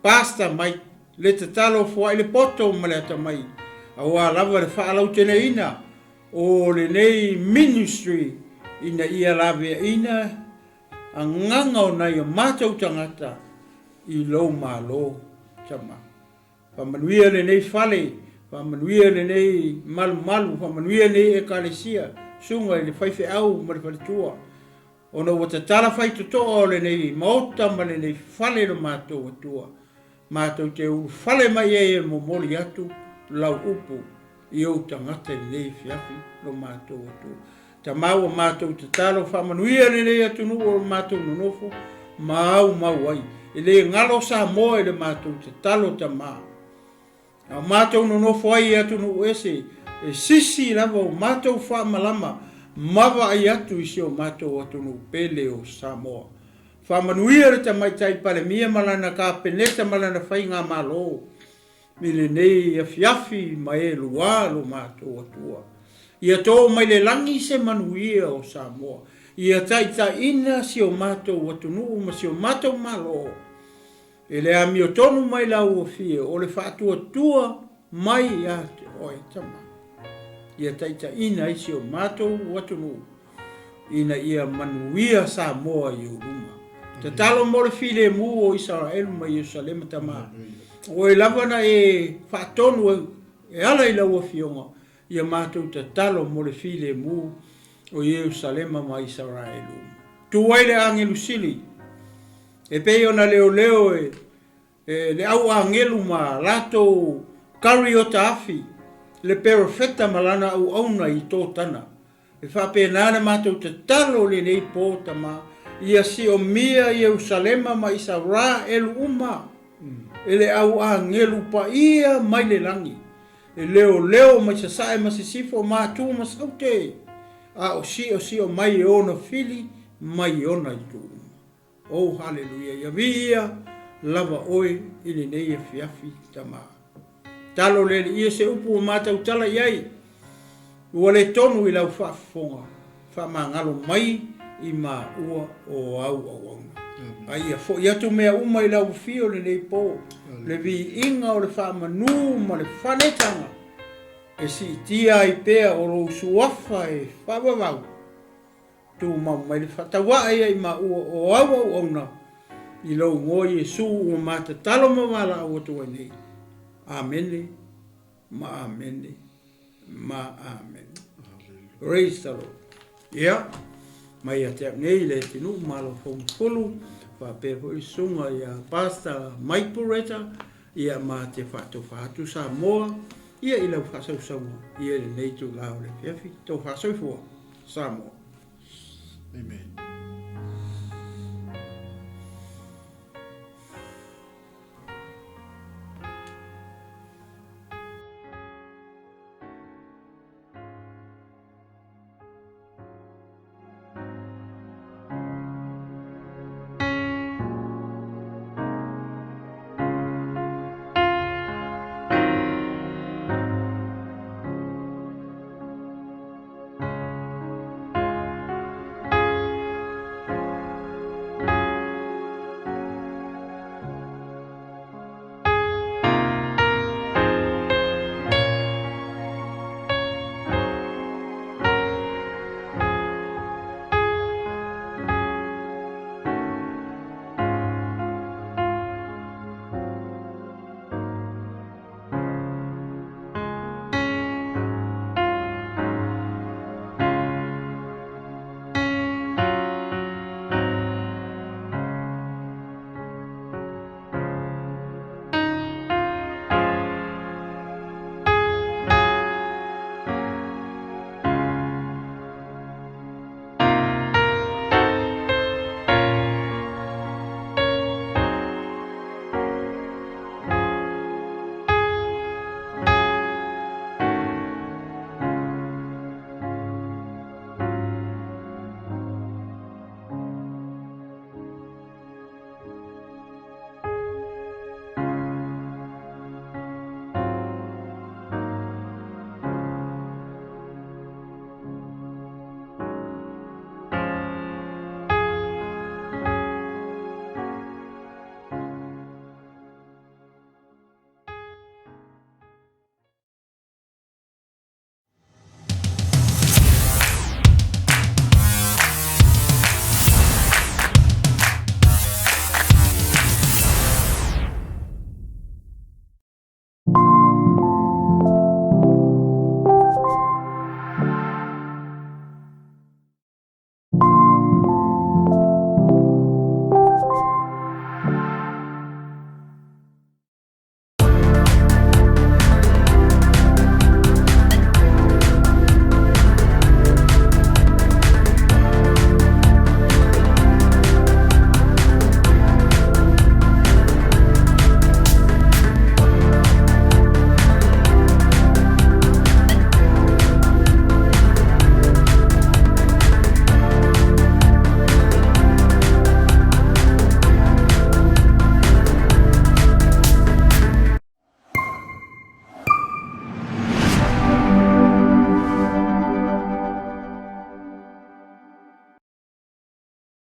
Pastor Mike, le tatalo foai le poto ma le atamai, aua lava le faalauteneina o lenei ministry ina ia laveaina agaga o nai o matou tagata i lou Malo Tama. Faamanuia lenei fale, faamanuia lenei malumalu, faamanuia lenei Ekalesia, susuga i le faifeau ma le faletua, ona ua tatala faitotoa o lenei maota ma lenei fale i lo matou Atua, matou te ulufale mai ai e momoli atu lau upu i ou tagata i lenei afiafi lo matou Atua. Tama ua matou tatalo faamanuia lenei atunuu o lo matou nonofo ma aumau ai. E le galo Samoa i le matou tatalo Tama. A o matou nonofo ai i atunuu ese, e sisi lava o matou faamalama ma vaai atu i si o matou atunuu pele o Samoa. Faamanuia le Tamaitai Palemia ma lana Kapeneta ma lana Faigamalo I lenei afiafi ma e lua lo matou Atua. Ia to mai le lagi se manuia o Samoa. Ia taitaiina si o matou atunuu ma si o matou Malo e le amiotonu mai lau afio o le faatuatua mai ia te oe Tama. Ia taitaiina ai si o matou atunuu ina ia manuia Samoa i ou luma. Tatalo mo le filemu o Isaraelu ma Ierusalema Tama. O oe lava na e faatonu e ala i lau Afioga ia matou tatalo mo le filemu o Ierusalema ma Isaraelu. Tu ai le agelu sili e pei ona leoleo e E le au agelu ma latou kariota afi, le perofeta ma lana auauna i Totana. E faapena le matou tatalo i lenei po, Tama, ia siomia Ierusalema ma Isaraelu uma e le au agelu paia mai le lagi, e leoleo mai sasae ma sisifo ma atua ma saute, a o siosio mai e ona fili mai ona itu uma. Oh haleluia ia viia lava oe i lenei afiafi Tama. Talo le Alii e se upu ua matautala i ai, ua le tonu i lau faafofoga, faamagalo mai i maua o au auauna. A ia foi atu mea uma i lau afio lenei po, le viiga o le faamanu ma le fanetaga e siitia ai pea o lou suafa e faavavau. Tumau mai le faatauaa ia i maua o au auauna i lou igoa Iesu ua ma tatalo ma valaau atu ai nei. Amene ma amene ma amene. Praise the Lord. Ia, mai ia te au nei le atunuu malo fougafulu, faapea foi le susuga ia Pastor Mike Bureta, ia ma te faatofa atu Samoa, ia i lau faasausauga, ia i lenei itula o le afiafi, tofa soifua. Samoa. Amen.